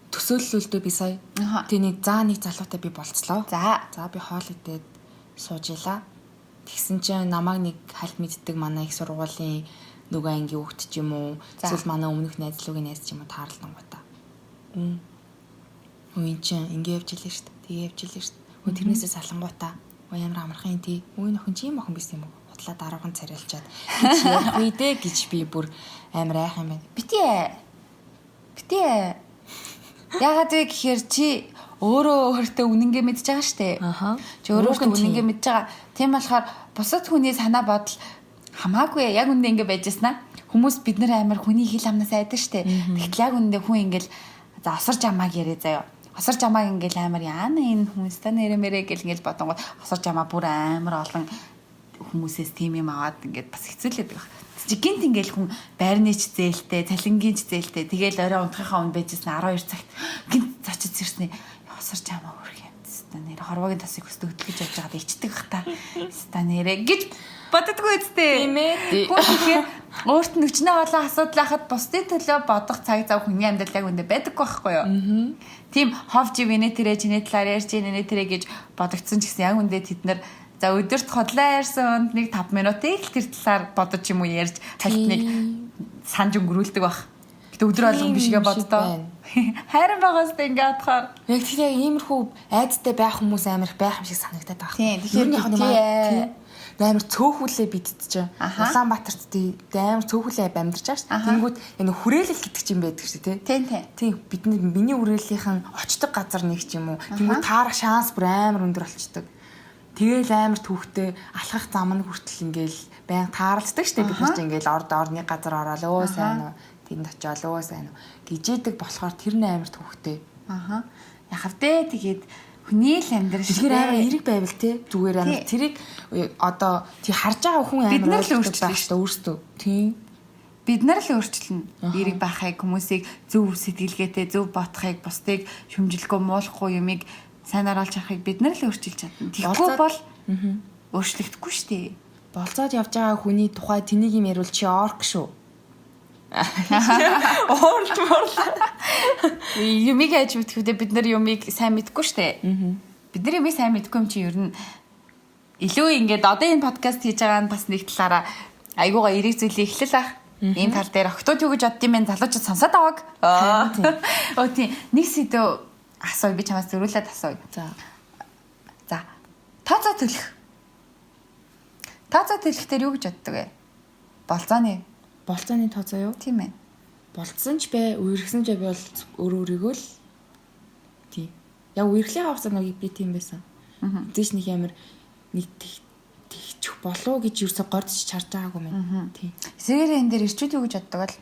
төсөөллөлтөө би сая. Тэг нэг нэг залуутай би болцлоо.
За
би хоол идээд сууж илаа. Тэгсэн чинь намайг нэг хальт мэддэг манай их сургуулийн нөгөө ангийн хүүхд ч юм уу эсвэл манай өмнөх найзлуугийн найз ч юм уу таарлангуудаа. Үн чинь ингэ явж илээ шүү дээ. Тэгээ явж илээ шүү дээ. Өө тэрнээсээ салангуудаа. Өө ямар амархан юм тий. Өө нөхөн чи юм охин байсан юм уу? Хутлаа дараахан царайлчаад гэж ярих үе дээ гэж би бүр амар айх юм байна.
Битээ. Битээ. Яагаад вэ гэхээр чи өөрөө өөртөө үнэнгээ мэдж байгаа штэ.
Аха.
Чи өөрөө өөртөө үнэнгээ мэдж байгаа. Тийм болохоор бусад хүний санаа бодол хамаагүй яг үндэ ингэ байж яснаа. Хүмүүс бид нар амар хүний хил амнаас айдаг штэ. Тэгтэл яг үндэ хүн ингээл за осор жамааг яриа заяа. Осор жамааг ингээл амар яана энэ хүмүүс та нэрэ мэрэ гэл ингээл бодонгууд осор жамаа бүр амар олон хүмүүсээс тийм юм аваад ингээд бас хэцүүлээд байгаа. Чи гинт ингээл хүн байрны ч зээлтэй, цалингийн ч зээлтэй. Тэгэл орой унтахынхаа өмнө байжсэн 12 цагт гинт зочид ирсэн. Осор жамаа өрх юм. Ста нэр хорвоогийн тасыг өстө хөдөлгөж явж байгаад ичдэг бах та. Ста нэрэ гэж боддгоо үстэй.
Тийм ээ.
Хүн тэгэхээр өөрт нь өчнөө олон асуудал байхад бусдын төлөө бодох цаг зав хүний амьдрал яг үндэ байдаггүй байхгүй юу? Тийм хов жив инээ тэрэ чиний талаар ярьж инээ тэрэ гэж бодогдсон ч гэсэн яг үндэ тэд нар за өдөрт хотлоо ярьсан хүнд нэг 5 минутыг л тэр талаар бодож юм уу ярьж хальт нэг санаж өнгөрүүлдэг баг. Гэтэ өдөр болгон бишгээ боддоо. Хайран байгаас тэ ингээ бодохоор
Яг тэр яг иймэрхүү айдтай байх хүмүүс амар их байх юм шиг санагдаад байгаа.
Тийм, тэгэхээр
Ер нь яг нэг
битгий.
тийм амар цөөхүлээ бид чинь
Аха.
Улаанбаатарт тий амар цөөхүлээ амьдарч байгаа шүү.
Аха.
Тэнгүүд энэ хүрээлэл гэдэг чинь байдаг шүү тий.
Тийм тийм.
Тийм бидний миний хүрээллийнхэн очдог газар нэг ч юм уу. Тэнгүүд таарах шанс бүр амар өндөр болчдөг. Тэгээл амар түүхтэй алхах зам нь хүртэл ингээл баян тааралцдаг шүү дээ. Бид нар чинь ингээл орд орны газар ороод өө сайн уу тэнд очиод өө сайн уу гэжээдэг болохоор тэр нь амар түүхтэй.
Аха. Яхав дээ тэгээд хүний л амьдрал шүү
Тэгэхээр амар
дээ.
эрэг байвал те зүгээр амар
Тий.
тэрийг одоо тий харж байгаа хүн амар
Бид нар л
ойлгодог
өөрчлөн
байх шүү дээ өөрсдөө. Тийм.
Бид нар л өөрчлөнө. Эрэг байхыг хүмүүсийг зөв сэтгэлгээтэй, зөв бодохыг, бусдыг шүмжлэхгүй, муулахгүй юмыг сайн оруулж харахыг бид нар л өөрчилж чадна. Тэгэхгүй
Болцоод-
бол өөрчлөгдөхгүй шүү дээ.
Болцоод явж байгаа хүний тухай тэнийг юм ярил чи орк шүү. Уурч муурлаа.
Юмыг яаж мэдэх вэ? Бид нар юмыг сайн мэдэхгүй шүү дээ. Бид нар юмыг сайн мэдэхгүй юм чи ер нь илүү ингээд одоо энэ подкаст хийж байгаа нь бас нэг талаараа айгуугаа эрэг зүйлийг эхлэл ах. Ийм тал дээр октод юу гэж боддсон юм бэ? Залуучууд сонсоод аваг. Оо тийм. Нэг сэдв асууя би чамаас зөрүүлээд асууя.
За.
За. Тооцоо төлөх. Тооцоо төлөх дээр юу гэж боддог вэ? Болцооны.
Болцооны тооцоо юу?
Тийм ээ.
Болцсон ч бай, үерхсэн ч бай бол өөр өөрийгөө л тий. Яг үерхлийн хугацаанд нэг би тийм байсан. Зээш нэг амар нэг тэгчих болов гэж юусе гордч чарж байгаагүй мэн. Тий.
Эсрэгээр энэ дээр ирчүүд юу гэж боддог бол?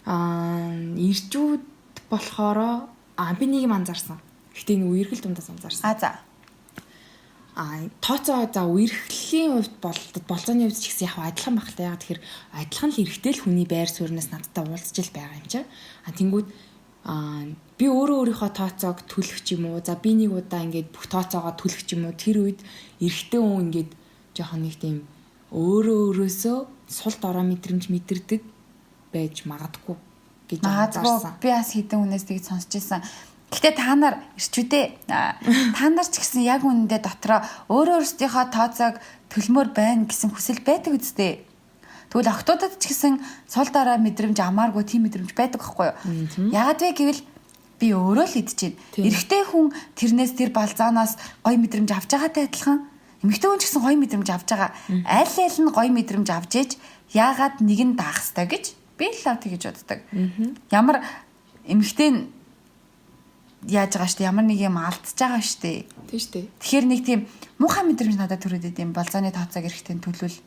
Аа, ирчүүд болохоор би нэг юм анзаарсан. Гэтэ энэ үерхэл дундаас анзаарсан.
А за.
А тооцоо за үерхлийн хувьд бол болцооны хувьд ч гэсэн яг адилхан байх л та. Яг тэгэхээр адилхан л эрэгтэй л хүний байр сууриас надтай уулзч л байгаа юм чи. А тэнгүүд би өөрөө өөрийнхөө тооцоог төлөх ч юм уу. За би нэг удаа ингээд бүх тооцоогоо төлөх ч юм уу. Тэр үед эрэгтэй хүн ингээд жоохон нэг тийм өөрөө өөрөөсөө сул дорой мэдрэмж мэдэрдэг байж магадгүй гэж
Магадгүй
анзаарсан.
би бас хэдэн хүнээс тэгж сонсч ирсэн. Гэтэ та нар ирчүүдээ та нар ч гэсэн яг үнэндээ дотроо өөрөө өөрсдийнхөө тооцоог төлмөр байна гэсэн хүсэл байдаг үсттэй. Тэгвэл охтуудад ч гэсэн сул дараа мэдрэмж амааргүй тийм мэдрэмж байдаг байхгүй юу? Яагаад вэ гэвэл би өөрөө л идэж байна. Эрэгтэй хүн тэрнээс тэр балзаанаас гоё мэдрэмж авч байгаатай адилхан эмэгтэй хүн ч гэсэн гоё мэдрэмж авч байгаа. Аль аль нь гоё мэдрэмж авч ээж яагаад нэг нь даах ёстой гэж би л лав тэгэж боддог. Ямар эмэгтэй нь яаж байгаа штэ ямар нэг юм алдчихж байгаа штэ.
Тийм штэ.
Тэгэхээр нэг тийм муухай мэдрэмж надад төрөөд идэм болзооны тооцоог эрэхтэн төлвөл.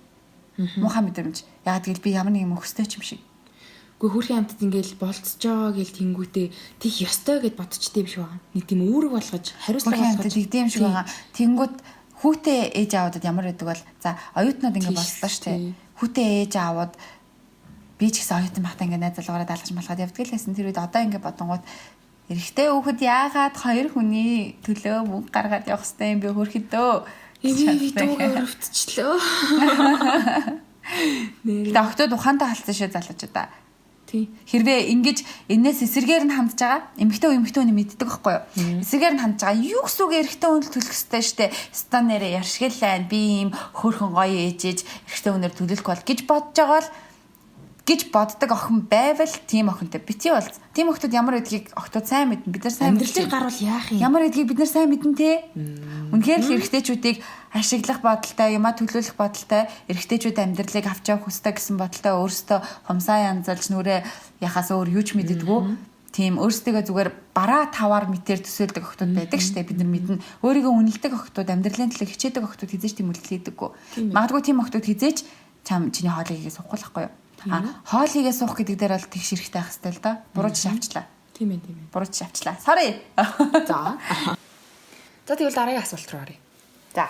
Муухай мэдрэмж. Яагаад гэвэл би ямар нэг юм өстэй ч юм шиг.
Үгүй хөрхийн амтд ингээл болцож байгаа гэл тэнгүүтээ тех ёстой гэд бодчихдээ юм шиг байгаа. Нэг тийм үүрэг болгож хариуцлага
Хөрхийн амтд
болгож
тэгдэм юм шиг байгаа. Тэнгүүт хүүтэй ээж аавуудад ямар байдаг бол за оюутнууд ингээ
Тийш,
боллоо штэ.
тий.
Хүүтэй ээж аавууд би ч гэсэн оюутан байхдаа ингээ найз залуугаараа даалгаж малгаад явдаг л байсан. Тэр үед одоо ингээ бодонгууд эрэгтэй хүүхэд яагаад хоёр хүний төлөө мөнгө гаргаад явах хэвтэй юм бэ хөрхөдөө.
Би дүүгээ өрөвдчихлөө. Нэр.
Гэтэ октод ухаантай халдсан шүү залуучуудаа.
Тий.
Хэрвээ ингэж энээс эсэргээр нь хандж байгаа эмэгтэй хүн эмэгтэй хүний мэддэг байхгүй юу? Эсэргээр нь хандж байгаа юу гэсэн үг эрэгтэй хүн л төлөх ёстой штэ. Стан нэрээ яршгэлайн би ийм хөөрхөн гоё ээжээж эрэгтэй хүнээр төлөх бол гэж бодож байгаа бол гэж боддог охин байвал тийм охинтой бити болц. Тийм охтууд ямар гэдгийг охтууд сайн мэднэ. Бид нар сайн
Амьдрал дээр гарвал яах юм?
Ямар гэдгийг бид нар сайн мэднэ те. Үнэхээр л эрэгтэйчүүдийг ашиглах бодолтой, юмаа төлөөлөх бодолтой, эрэгтэйчүүд амьдралыг авч явах хүсдэг гэсэн бодолтой өөрсдөө хумсаа янзалж нүрээ яхаас өөр юу ч мэддэггүй. Тийм өөрсдийгөө зүгээр бараа таваар мэтэр төсөөлдөг охтууд байдаг штэ, бид нар мэднэ. Өөрийгөө үнэлдэг охтууд, амьдралын төлөө хичээдэг охтууд хизээч тийм үйлдэл хийдэггүй. Магадгүй тийм охтууд хизээч чам чиний хоолыг хийгээ суухгүй л байхгүй юу? А хоол хийгээ суух гэдэг дээр бол тэгш хэрэгтэй байх хэрэгтэй л да. Буруу жишээ авчлаа.
Тийм ээ, тийм ээ.
Буруу жишээ авчлаа. Sorry.
За. За тэгвэл дараагийн асуулт руу оръё.
За.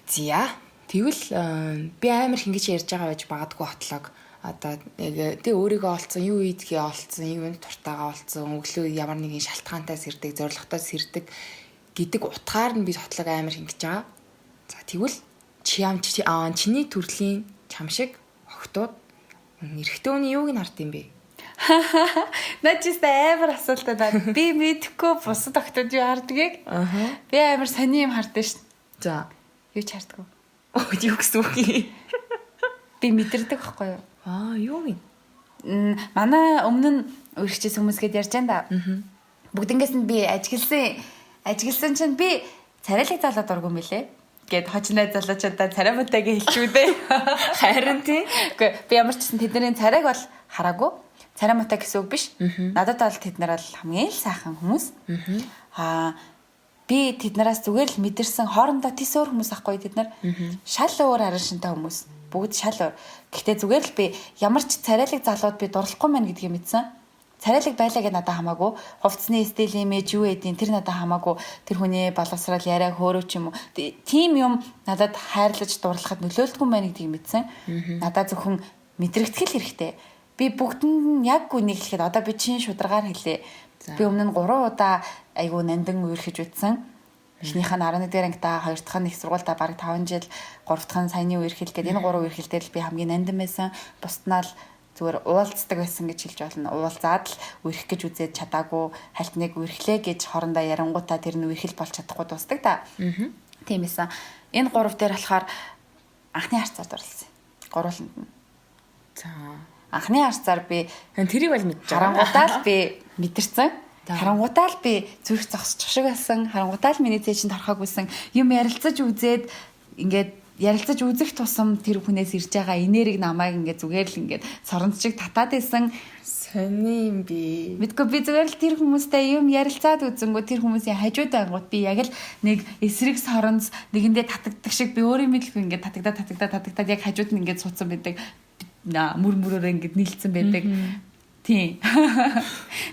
Зя. Тэгвэл би амар хингэж ярьж байгаа байж магадгүй хотлог. Одоо яг тэг өөрийгөө олцсон, юу ийдгийг олцсон, юу юм дуртайгаа олцсон, өглөө ямар нэгэн шалтгаантай сэрдэг, зорилготой сэрдэг гэдэг утгаар нь би хотлог амар хингэж байгаа. За тэгвэл чи ям чи чиний төрлийн чам шиг охтууд эрэгтэй хүний юуг нь хард юм бэ?
Наа чи амар асуултаа даа. Би мэдэхгүй бусад охтууд юу хардгийг.
Аа.
Би амар сони юм хардсан шин.
За.
Юу ч хардггүй.
Оо юу гэсэн үг юм?
Би мэдэрдэг байхгүй юу?
Аа юу юм?
Манай өмнө нь үргэлжлэсэн хүмүүс гээд ярьж байна да. Бүгднгээс нь би ажигласан чинь би царайлаг залуу дургүй юм билэ. Гэт хоч найз залуучуудаа царай мутагийн хэлчихүү дээ.
Харин тий.
Үгүй би ямар ч гэсэн тэдний царайг бол хараагүй. Царай мутай гэсэн үг биш. Надад бол тэд нар бол хамгийн л сайхан хүмүүс. Аа би тэднээс зүгээр л мэдэрсэн хоорондоо тис өөр хүмүүс ахгүй тэд нар. Шал өөр харан шинтэй хүмүүс. Бүгд шал өөр. Гэхдээ зүгээр л би ямар ч царайлаг залууд би дурлахгүй мэн гэдгийг мэдсэн. Царайлаг байлаа гэж надад хамаагүй. Хувцсны стил имиж юу гэдгийг тэр надад хамаагүй. Тэр хүний боловсрал яриа хөөрөө ч юм уу. Тийм юм надад хайрлаж дурлахад нөлөөлдгүй мэн гэдгийг мэдсэн. Надад зөвхөн мэдрэгдэх л хэрэгтэй. Би бүгдэнд нь яг үнийг хэлэхэд одоо би чин шударгаар хэлье. Би өмнө нь 3 удаа айгүй нандин үерхэж үтсэн. Эхнийх нь 11-р ангита, хоёр дахь нь их сургуультай бараг 5 жил, гурав дахь нь саяны үерхэл гээд энэ 3 үерхэл дээр л би хамгийн нандин байсан. Бусднаа л зүгээр уулздаг байсан гэж хэлж болно. Уулзаад л үерх гэж үзээд чадаагүй, хальт нэг үерхлээ гэж хоорондоо ярангуудаа тэр нь үерхэл болж чадахгүй дуустдаг та. Тийм байсан. Энэ 3 дээр болохоор анхны харцаар дурлсан. Гурвууланд нь.
За.
Анхны харцаар би
тэрийг бол мэдж байгаа.
Харангуудаа л би мэдэрсэн. Харангуудаа л би зүрх зогсчих шиг байсан. Харангуудаа л миний зээ чинь торхоогүйсэн. Юм ярилцаж үзээд ингээд ярилцаж үзэх тусам тэр хүнээс ирж байгаа энерги намайг ингээд зүгээр л ингээд соронц шиг татаад исэн.
Сони юм би.
Мэдгүй би зүгээр л тэр хүмүүстэй юм ярилцаад үзэнгүү тэр хүмүүсийн хажууд ангууд би яг л нэг эсрэг соронц нэгэндээ татагддаг шиг би өөрийн мэдлгүй ингээд татагдаад яг хажууд нь ингээд суудсан байдаг. Мөр мөрөөрөө ингээд нийлцсэн байдаг. Тийм.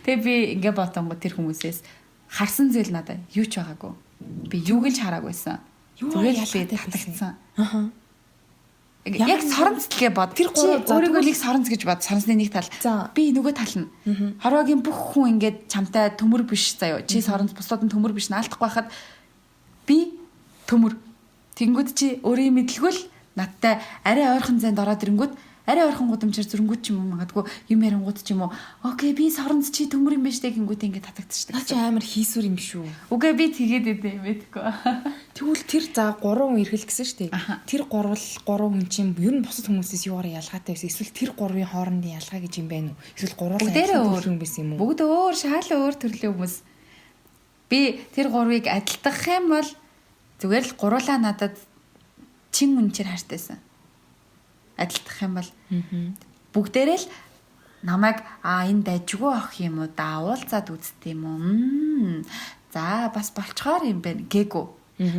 Тэгээ би ингээд ботонгоо тэр хүмүүсээс харсан зүйл надад юу ч байгаагүй. Би юуг л хараагүйсэн. Зүгээр л би татагдсан.
Аа.
Яг соронцлгээ бод.
Тэр гурав
өөрийгөө нэг соронц гэж бод. Соронцны нэг тал. Би нөгөө тал нь. Хорвоогийн бүх хүн ингээд чамтай төмөр биш заяо. Чи соронц бусдад нь төмөр биш наалдахгүй байхад би төмөр. Тэнгүүд чи өөрийн мэдлгүй л надтай арай ойрхон зайд ороод ирэнгүүт арай ойрхон гудамжаар зөрөнгүүд ч юм уу магадгүй юм ярингууд ч юм уу. Окей би соронц чи төмөр юм байна штэ гингүүт ингээд татагдчихдаг.
Наа чи амар хийсүр юм шүү.
Үгүй би тэгээд идэв юм мэдгүй.
Тэгвэл тэр за 3 хүн эрхэл гэсэн штэ. Тэр 3 хүн чинь ер нь бусад хүмүүсээс юугаар ялгаатай байсан? Эсвэл тэр 3-ын хоорондын ялгаа гэж юм байна уу? Эсвэл гуруулаа
өөр
хүн байсан юм уу?
Бүгд өөр шал өөр төрлийн хүмүүс. Би тэр 3-ыг адилтгах юм бол зүгээр л гуруулаа надад чин үнчээр хайртайсан. Адилтгах юм бол бүгдээрээ л намайг энэ дажгүй ах юм уу да уулзаад үзт юм уу? За бас болцохоор юм байна гээгүй.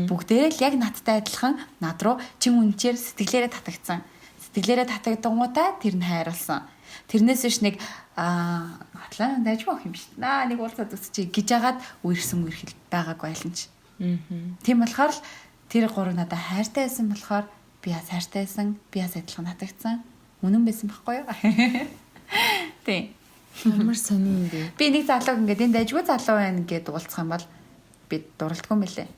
Бүгдээрээ л яг надтай адилхан над руу чин үнчээр сэтгэлээрээ татагдсан. Сэтгэлээрээ татагдангуудаа тэр нь хайрлсан. Тэрнээс биш нэг хатлаа дажгүй ах юм шүү. Наа нэг уулзаад үзчихье гэж яагаад үерсэн үерхэл байгаагүй айлын чи. Тийм болохоор л тэр гурав надад хайртай байсан болохоор би бас хайртай байсан, би бас адилхан татагдсан. Үнэн байсан байхгүй юу? Тийм.
Ямар сони юм бэ?
Би нэг залууг ингээд энэ дайжгүй залуу байна гэдээ уулзах юм бол би дуралдгүй юм билээ.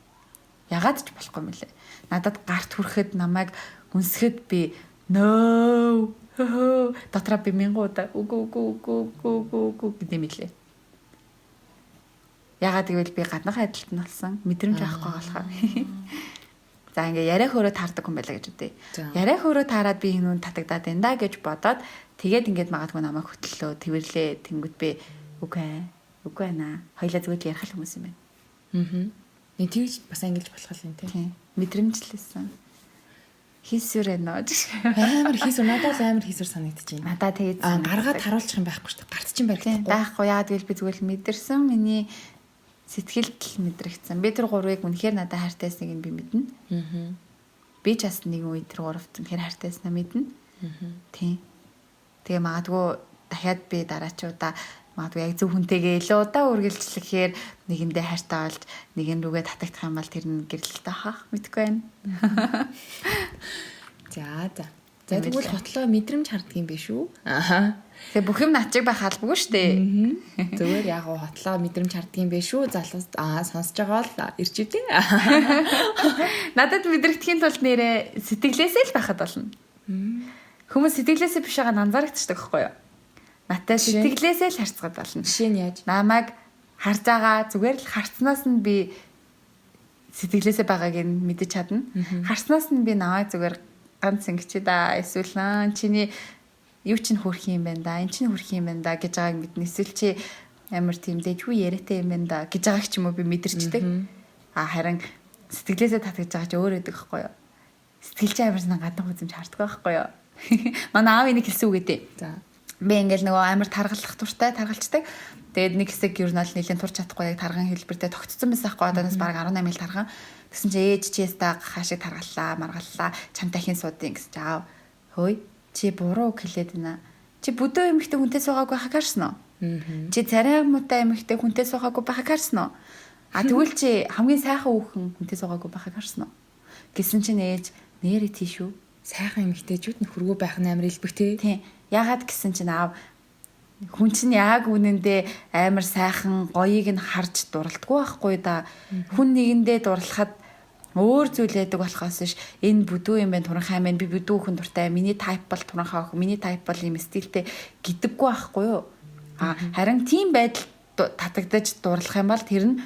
Ягаад ч болохгүй юм билээ. Надад гарт хүрэхэд намайг үнсэхэд би No. Дотроо би мянган удаа үгүй үгүй үгүй үгүй үгүй үгүй гэдэг юм лээ. Ягаад гэвэл би гаднах адилт нь болсон. Мэдрэмж авахгүй болохоор. За ингээ яриа хөөрөө таардаг хүн байлаа гэж үтэй. Яриа хөөрөө таарад би энэ хүн татагдаад байна да гэж бодоод тэгээд ингээд магадгүй намайг хөтлөө, тэрвэрлээ тэнгүүт би үгүй үгүй байна. Хоёлаа зүгээр л ярих л хүмүүс юм байна.
Аа. Нэг тэгж бас ангилж болох юм тий.
Мэдрэмжлээсэн. Хийсвэр байна гэж.
Амар хийсвэр надад л амар хийсвэр санагдчихэв.
Надад тэгээд
гаргаад харуулчих юм байхгүй шүү дээ. Гарт чинь баригдахгүй.
Байхгүй яагаад гэвэл би зүгээр л мэдэрсэн. Миний сэтгэлд л мэдрэгдсэн. Би тэр гурвыг үнэхээр надад хайртайсныг нь би мэднэ.
Аа.
Би ч бас нэгэн үед тэр гуравт үнэхээр хайртайснаа мэднэ.
Аа.
Тийм. Тэгээ магадгүй дахиад би дараачуудаа магадгүй яг зөв хүнтэйгээ илүү удаа үргэлжлэхээр нэгэндээ хайртай болж нэгэн рүүгээ татагдах юм бол тэр нь гэрлэлтэй хах мэдгүй байна.
За за. За тэгвэл хотлоо мэдрэмж харддаг юм биш үү? Аа.
Тэгээ бүх юм над чиг байх албагүй шүү дээ.
Зүгээр яг гоо хотлоо мэдрэмж харддаг юм биш үү? Залуус аа сонсож байгаа бол ирж идэв.
Надад мэдрэгдэхийн тулд нэрээ сэтгэлээсээ л байхад болно. Хүмүүс сэтгэлээсээ биш байгаа нь анзаарэгдчихдэг байхгүй юу? Надтай сэтгэлээсээ л харьцахад болно.
Жишээ нь яаж?
Намайг харж байгаа зүгээр л харцнаас нь би сэтгэлээсээ байгааг нь мэдэж чадна. Харснаас нь би намайг зүгээр ганц ингэж да эсвэл аа чиний юу чинь хөрх юм байна да эн чинь хөрх юм байна да гэж байгааг мэднэ. Эсвэл чи амар тийм дэжгүй яриатай юм байна да гэж байгааг ч юм уу би мэдэрчдэг. А харин сэтгэлээсээ татгаж байгаа чи өөр өгдөг байхгүй юу? Сэтгэл чи амар санаа гадна үзэмж харддаг байхгүй юу? Манай аав энийг хэлсэн үг гэдэг.
За.
Би ингээл нөгөө амар таргалах дуртай таргалчдаг. Тэгээд нэг хэсэг ер нь бол нэлээд турч чадахгүй яг тарган хэлбэртэй тогтцсон байсан байхгүй. Одооноос бараг 18 хил тарган. Тэгсэн чи ээж чи яста хаашиг таргаллаа, маргаллаа, чамтай хин суудын гэсэн чи аав. Хөөе чи буруу үг хэлээд байна. Чи бүдөө эмэгтэй хүнтэй суугаагүй байхаг харсан уу? Чи царай муутай эмэгтэй хүнтэй суугаагүй байхаг харсан уу? А тэгвэл чи хамгийн сайхан хүүхэн хүнтэй суугаагүй байхаг харсан уу? Гэсэн чинь ээж нэрээ тийш үү?
Сайхан эмэгтэйчүүд нөхөргөө байх нь амар илбэг тий.
Тийм. Ягаад гэсэн чинь аав хүн чинь яг үнэндээ амар сайхан гоёыг нь харж дурлдаггүй байхгүй да. Хүн нэгэндээ дурлахад өөр зүйл байдаг болохоос ш энэ бүдүү юм байна туранхай юм байна би бүдүү хүн дуртай миний тайп бол туранхай охин миний тайп бол ийм стилтэй гэдэггүй байхгүй юу. А харин тийм байдал татагдаж дурлах юм бол тэр нь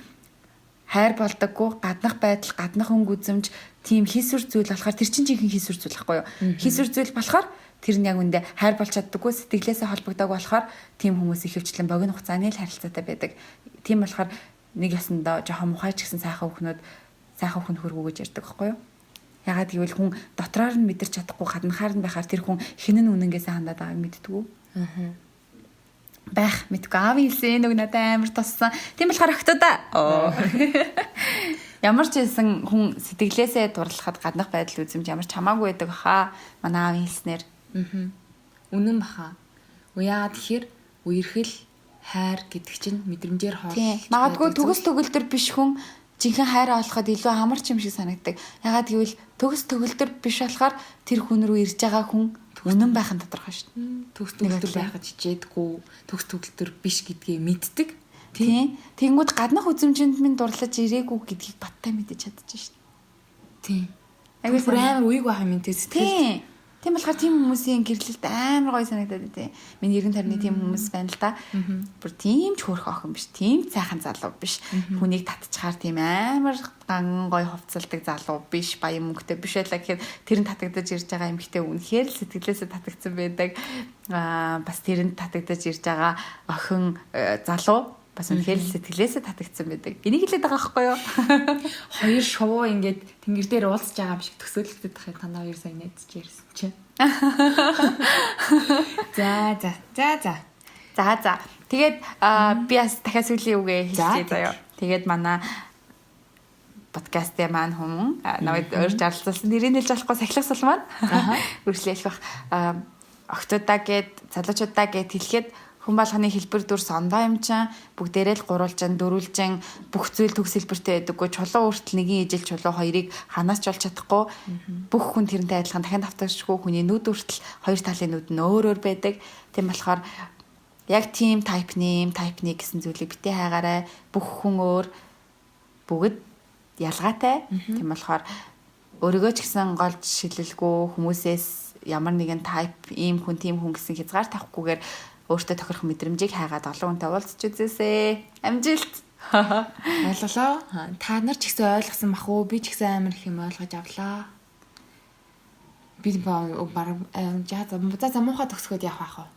хайр болдоггүй гаднах байдал гаднах өнгө үзэмж тийм хийсвэр зүйл болохоор тэр чинь жинхэнэ хийсвэр зүйл байхгүй юу. Хийсвэр зүйл болохоор тэр нь яг үндэ хайр болж чаддаггүй сэтгэлээсээ холбогдоог болохоор тийм хүмүүс ихэвчлэн богино хугацааны л харилцаатай байдаг. Тийм болохоор нэг ясандаа жоохон мухай ч гэсэн сайхан хүүхнүүд сайхан хүн хөргүү гэж ярьдаг байхгүй юу? Ягаад гэвэл хүн дотроор нь мэдэрч чадахгүй гаднахаар нь байхаар тэр хүн хинэн үнэнгээсээ хандаад байгааг мэддэггүй.
Аа.
Байх мэдгүй. Аавын хэлсэн энэ үг надад амар туссан. Тийм болохоор охтуудаа. Ямар ч хэлсэн хүн сэтгэлээсээ дурлахад гаднах байдал үзэмж ямар ч хамаагүй байдаг хаа. Манай аавын хэлснээр.
Үнэн баха. Яагаад тэгэхээр үерхэл хайр гэдэг чинь мэдрэмжээр хоол.
Магадгүй төгс төгөлдөр биш хүн жинхэнэ хайраа олоход илүү амар ч юм шиг санагддаг. Ягаад гэвэл төгс төгөлдөр биш болохоор тэр хүн рүү ирж байгаа хүн үнэн байх нь тодорхой шүү дээ.
Төгс төгөлдөр байхад хичээдэггүй, төгс төгөлдөр биш гэдгээ мэддэг.
Тийм. Тэнгүүд гаднах үзэмжинд минь дурлаж ирээгүй гэдгийг баттай мэдэж чадчих шүү дээ.
Тийм.
Айгүй
Бүр амар үеиг байх юм тий сэтгэл.
Тийм. Тийм болохоор тийм хүмүүсийн гэрлэлт амар гоё санагдаад тий. Миний эргэн тойрны тийм хүмүүс байна л да. Бүр тийм ч хөөрхөн охин биш, тийм ч сайхан залуу биш. Хүнийг татчихаар тийм амар ган гоё хувцалдаг залуу биш, баян мөнгөтэй биш байлаа гэхэд тэр нь татагдаж ирж байгаа эмэгтэй үнэхээр л сэтгэлээсээ татагдсан байдаг. Аа бас тэрэнд татагдаж ирж байгаа охин залуу бас үнэхээр л сэтгэлээсээ татагдсан байдаг. Энийг хэлээд байгаа байхгүй юу?
Хоёр шувуу ингээд тэнгэр дээр уулзж байгаа юм шиг төсөөлөгдөд тах юм танаа хоёр сайн найзч ярьсан чинь. За за. За за.
За за. Тэгээд би бас дахиад сүүлийн үгээ хэлчихье заяа. Тэгээд манай подкастын маань хүмүүн намайг урьж оролцуулсан нэрийг хэлж болохгүй сахилах сул маань. Үргэлжлүүлэх бах. Октоудаа гээд залуучуудаа гээд хэлэхэд хүн болгоны хэлбэр дүрс ондоо юм чинь бүгдээрээ л гурвалжин дөрвөлжин бүх зүйл төгс хэлбэртэй байдаггүй. Чулуу хүртэл нэгin ижил чулуу хоёрыг ханаас ч олж чадахгүй. Бүх хүн тэрнтэй адилхан дахин давтагчгүй хүний нүд хүртэл хоёр талын нүд нь өөр өөр байдаг. Тийм болохоор яг тийм type 1 type 1 гэсэн зүйлийг битгий хайгаарай. Бүх хүн өөр бүгд ялгаатай. Тийм болохоор өөрийгөө ч гэсэн голж шилэлгүй хүмүүсээс ямар нэгэн type ийм хүн тийм хүн гэсэн хязгаар тавихгүйгээр өөртөө тохирох мэдрэмжийг хайгаад олон хүнтэй уулзч үзээсэй. Амжилт.
Ойлголоо. Та нар ч гэсэн ойлгосон бах уу? Би ч гэсэн амар их юм ойлгож авлаа. Би баг за муухай төгсгöd явах байх уу?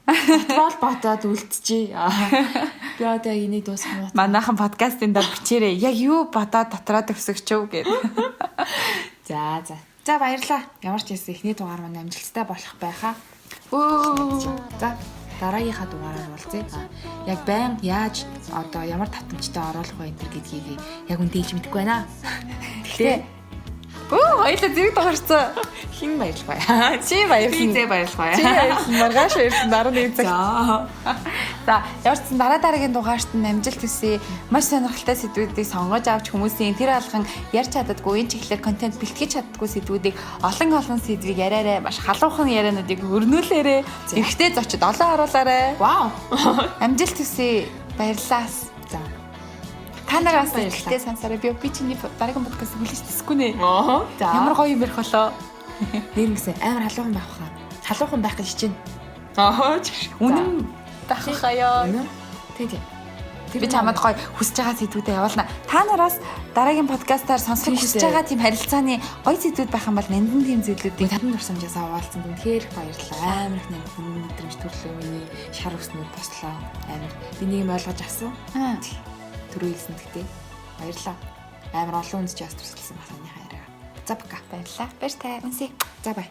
Ботвол ботоод үлдчихье. Би одоо энийг дуусгах юм.
Манайхан подкастын дор бичээрэй. Яг юу бодоод дотроо төгсөгч үү гэд.
За за. За баярлаа. Ямар ч байсан эхний дугаар маань амжилттай болох байхаа.
Өө.
За дараагийнхаа дугаараар уулзъя. Яг байн яаж одоо ямар татамжтай оруулах вэ энэ гэдгийг яг үнэ хэлж мэдэхгүй байна.
Гэхдээ Өө хоёлаа зэрэг дугаарцсан.
Хин баярлах бай.
Чи баярлна.
Би зэ баярлах бай.
Чи баярлна. Маргааш баярлна. 11 цаг.
За.
За, ямар ч сан дараа дараагийн дугаарт нь амжилт хүсье. Маш сонирхолтой сэдвүүдийг сонгож авч хүмүүсийн тэр алган ярьж чаддаггүй, энэ чиглэлээр контент бэлтгэж чаддаггүй сэдвүүдийг олон олон сэдвийг яриарай. Маш халуухан яриануудыг өрнүүлээрэй. Эрэгтэй зочид олон оруулаарай.
Вау.
Амжилт хүсье. Баярлалаа.
За.
Та нар бас
Баярлалаа.
эрэгтэй сонсороо. Би чиний дараагийн подкаст хүлээж тэсэхгүй нэ.
Аа. За.
Ямар гоё юм ярих болоо.
Нэр ингэсэн амар халуухан байх хаа. Халуухан байх гэж хичээнэ. Аа.
Үнэн байх хаяа.
Үнэн. Тий тий.
Би чамд гоё хүсэж байгаа сэдвүүдээ явуулна. Та нараас дараагийн подкастаар сонсох
Тийм
хүсэж
шүү дээ.
байгаа тийм харилцааны гоё сэдвүүд байх юм бол нандин тийм зүйлүүдийг
Татан дурсамжаас хаваалцсан үнэхээр их баярлалаа. Амар их нандин мэдрэмж төрлөө миний шар өснүүд бослоо. Амар. Би нэг юм ойлгож авсан. Түрүү хэлсэн гэхдээ баярлалаа. Амар олон хүнд ч бас төрсөлсөн бас санийхаа яриа. За пока.
Баярлалаа. Баяр таа. Үнсээ.
За бай.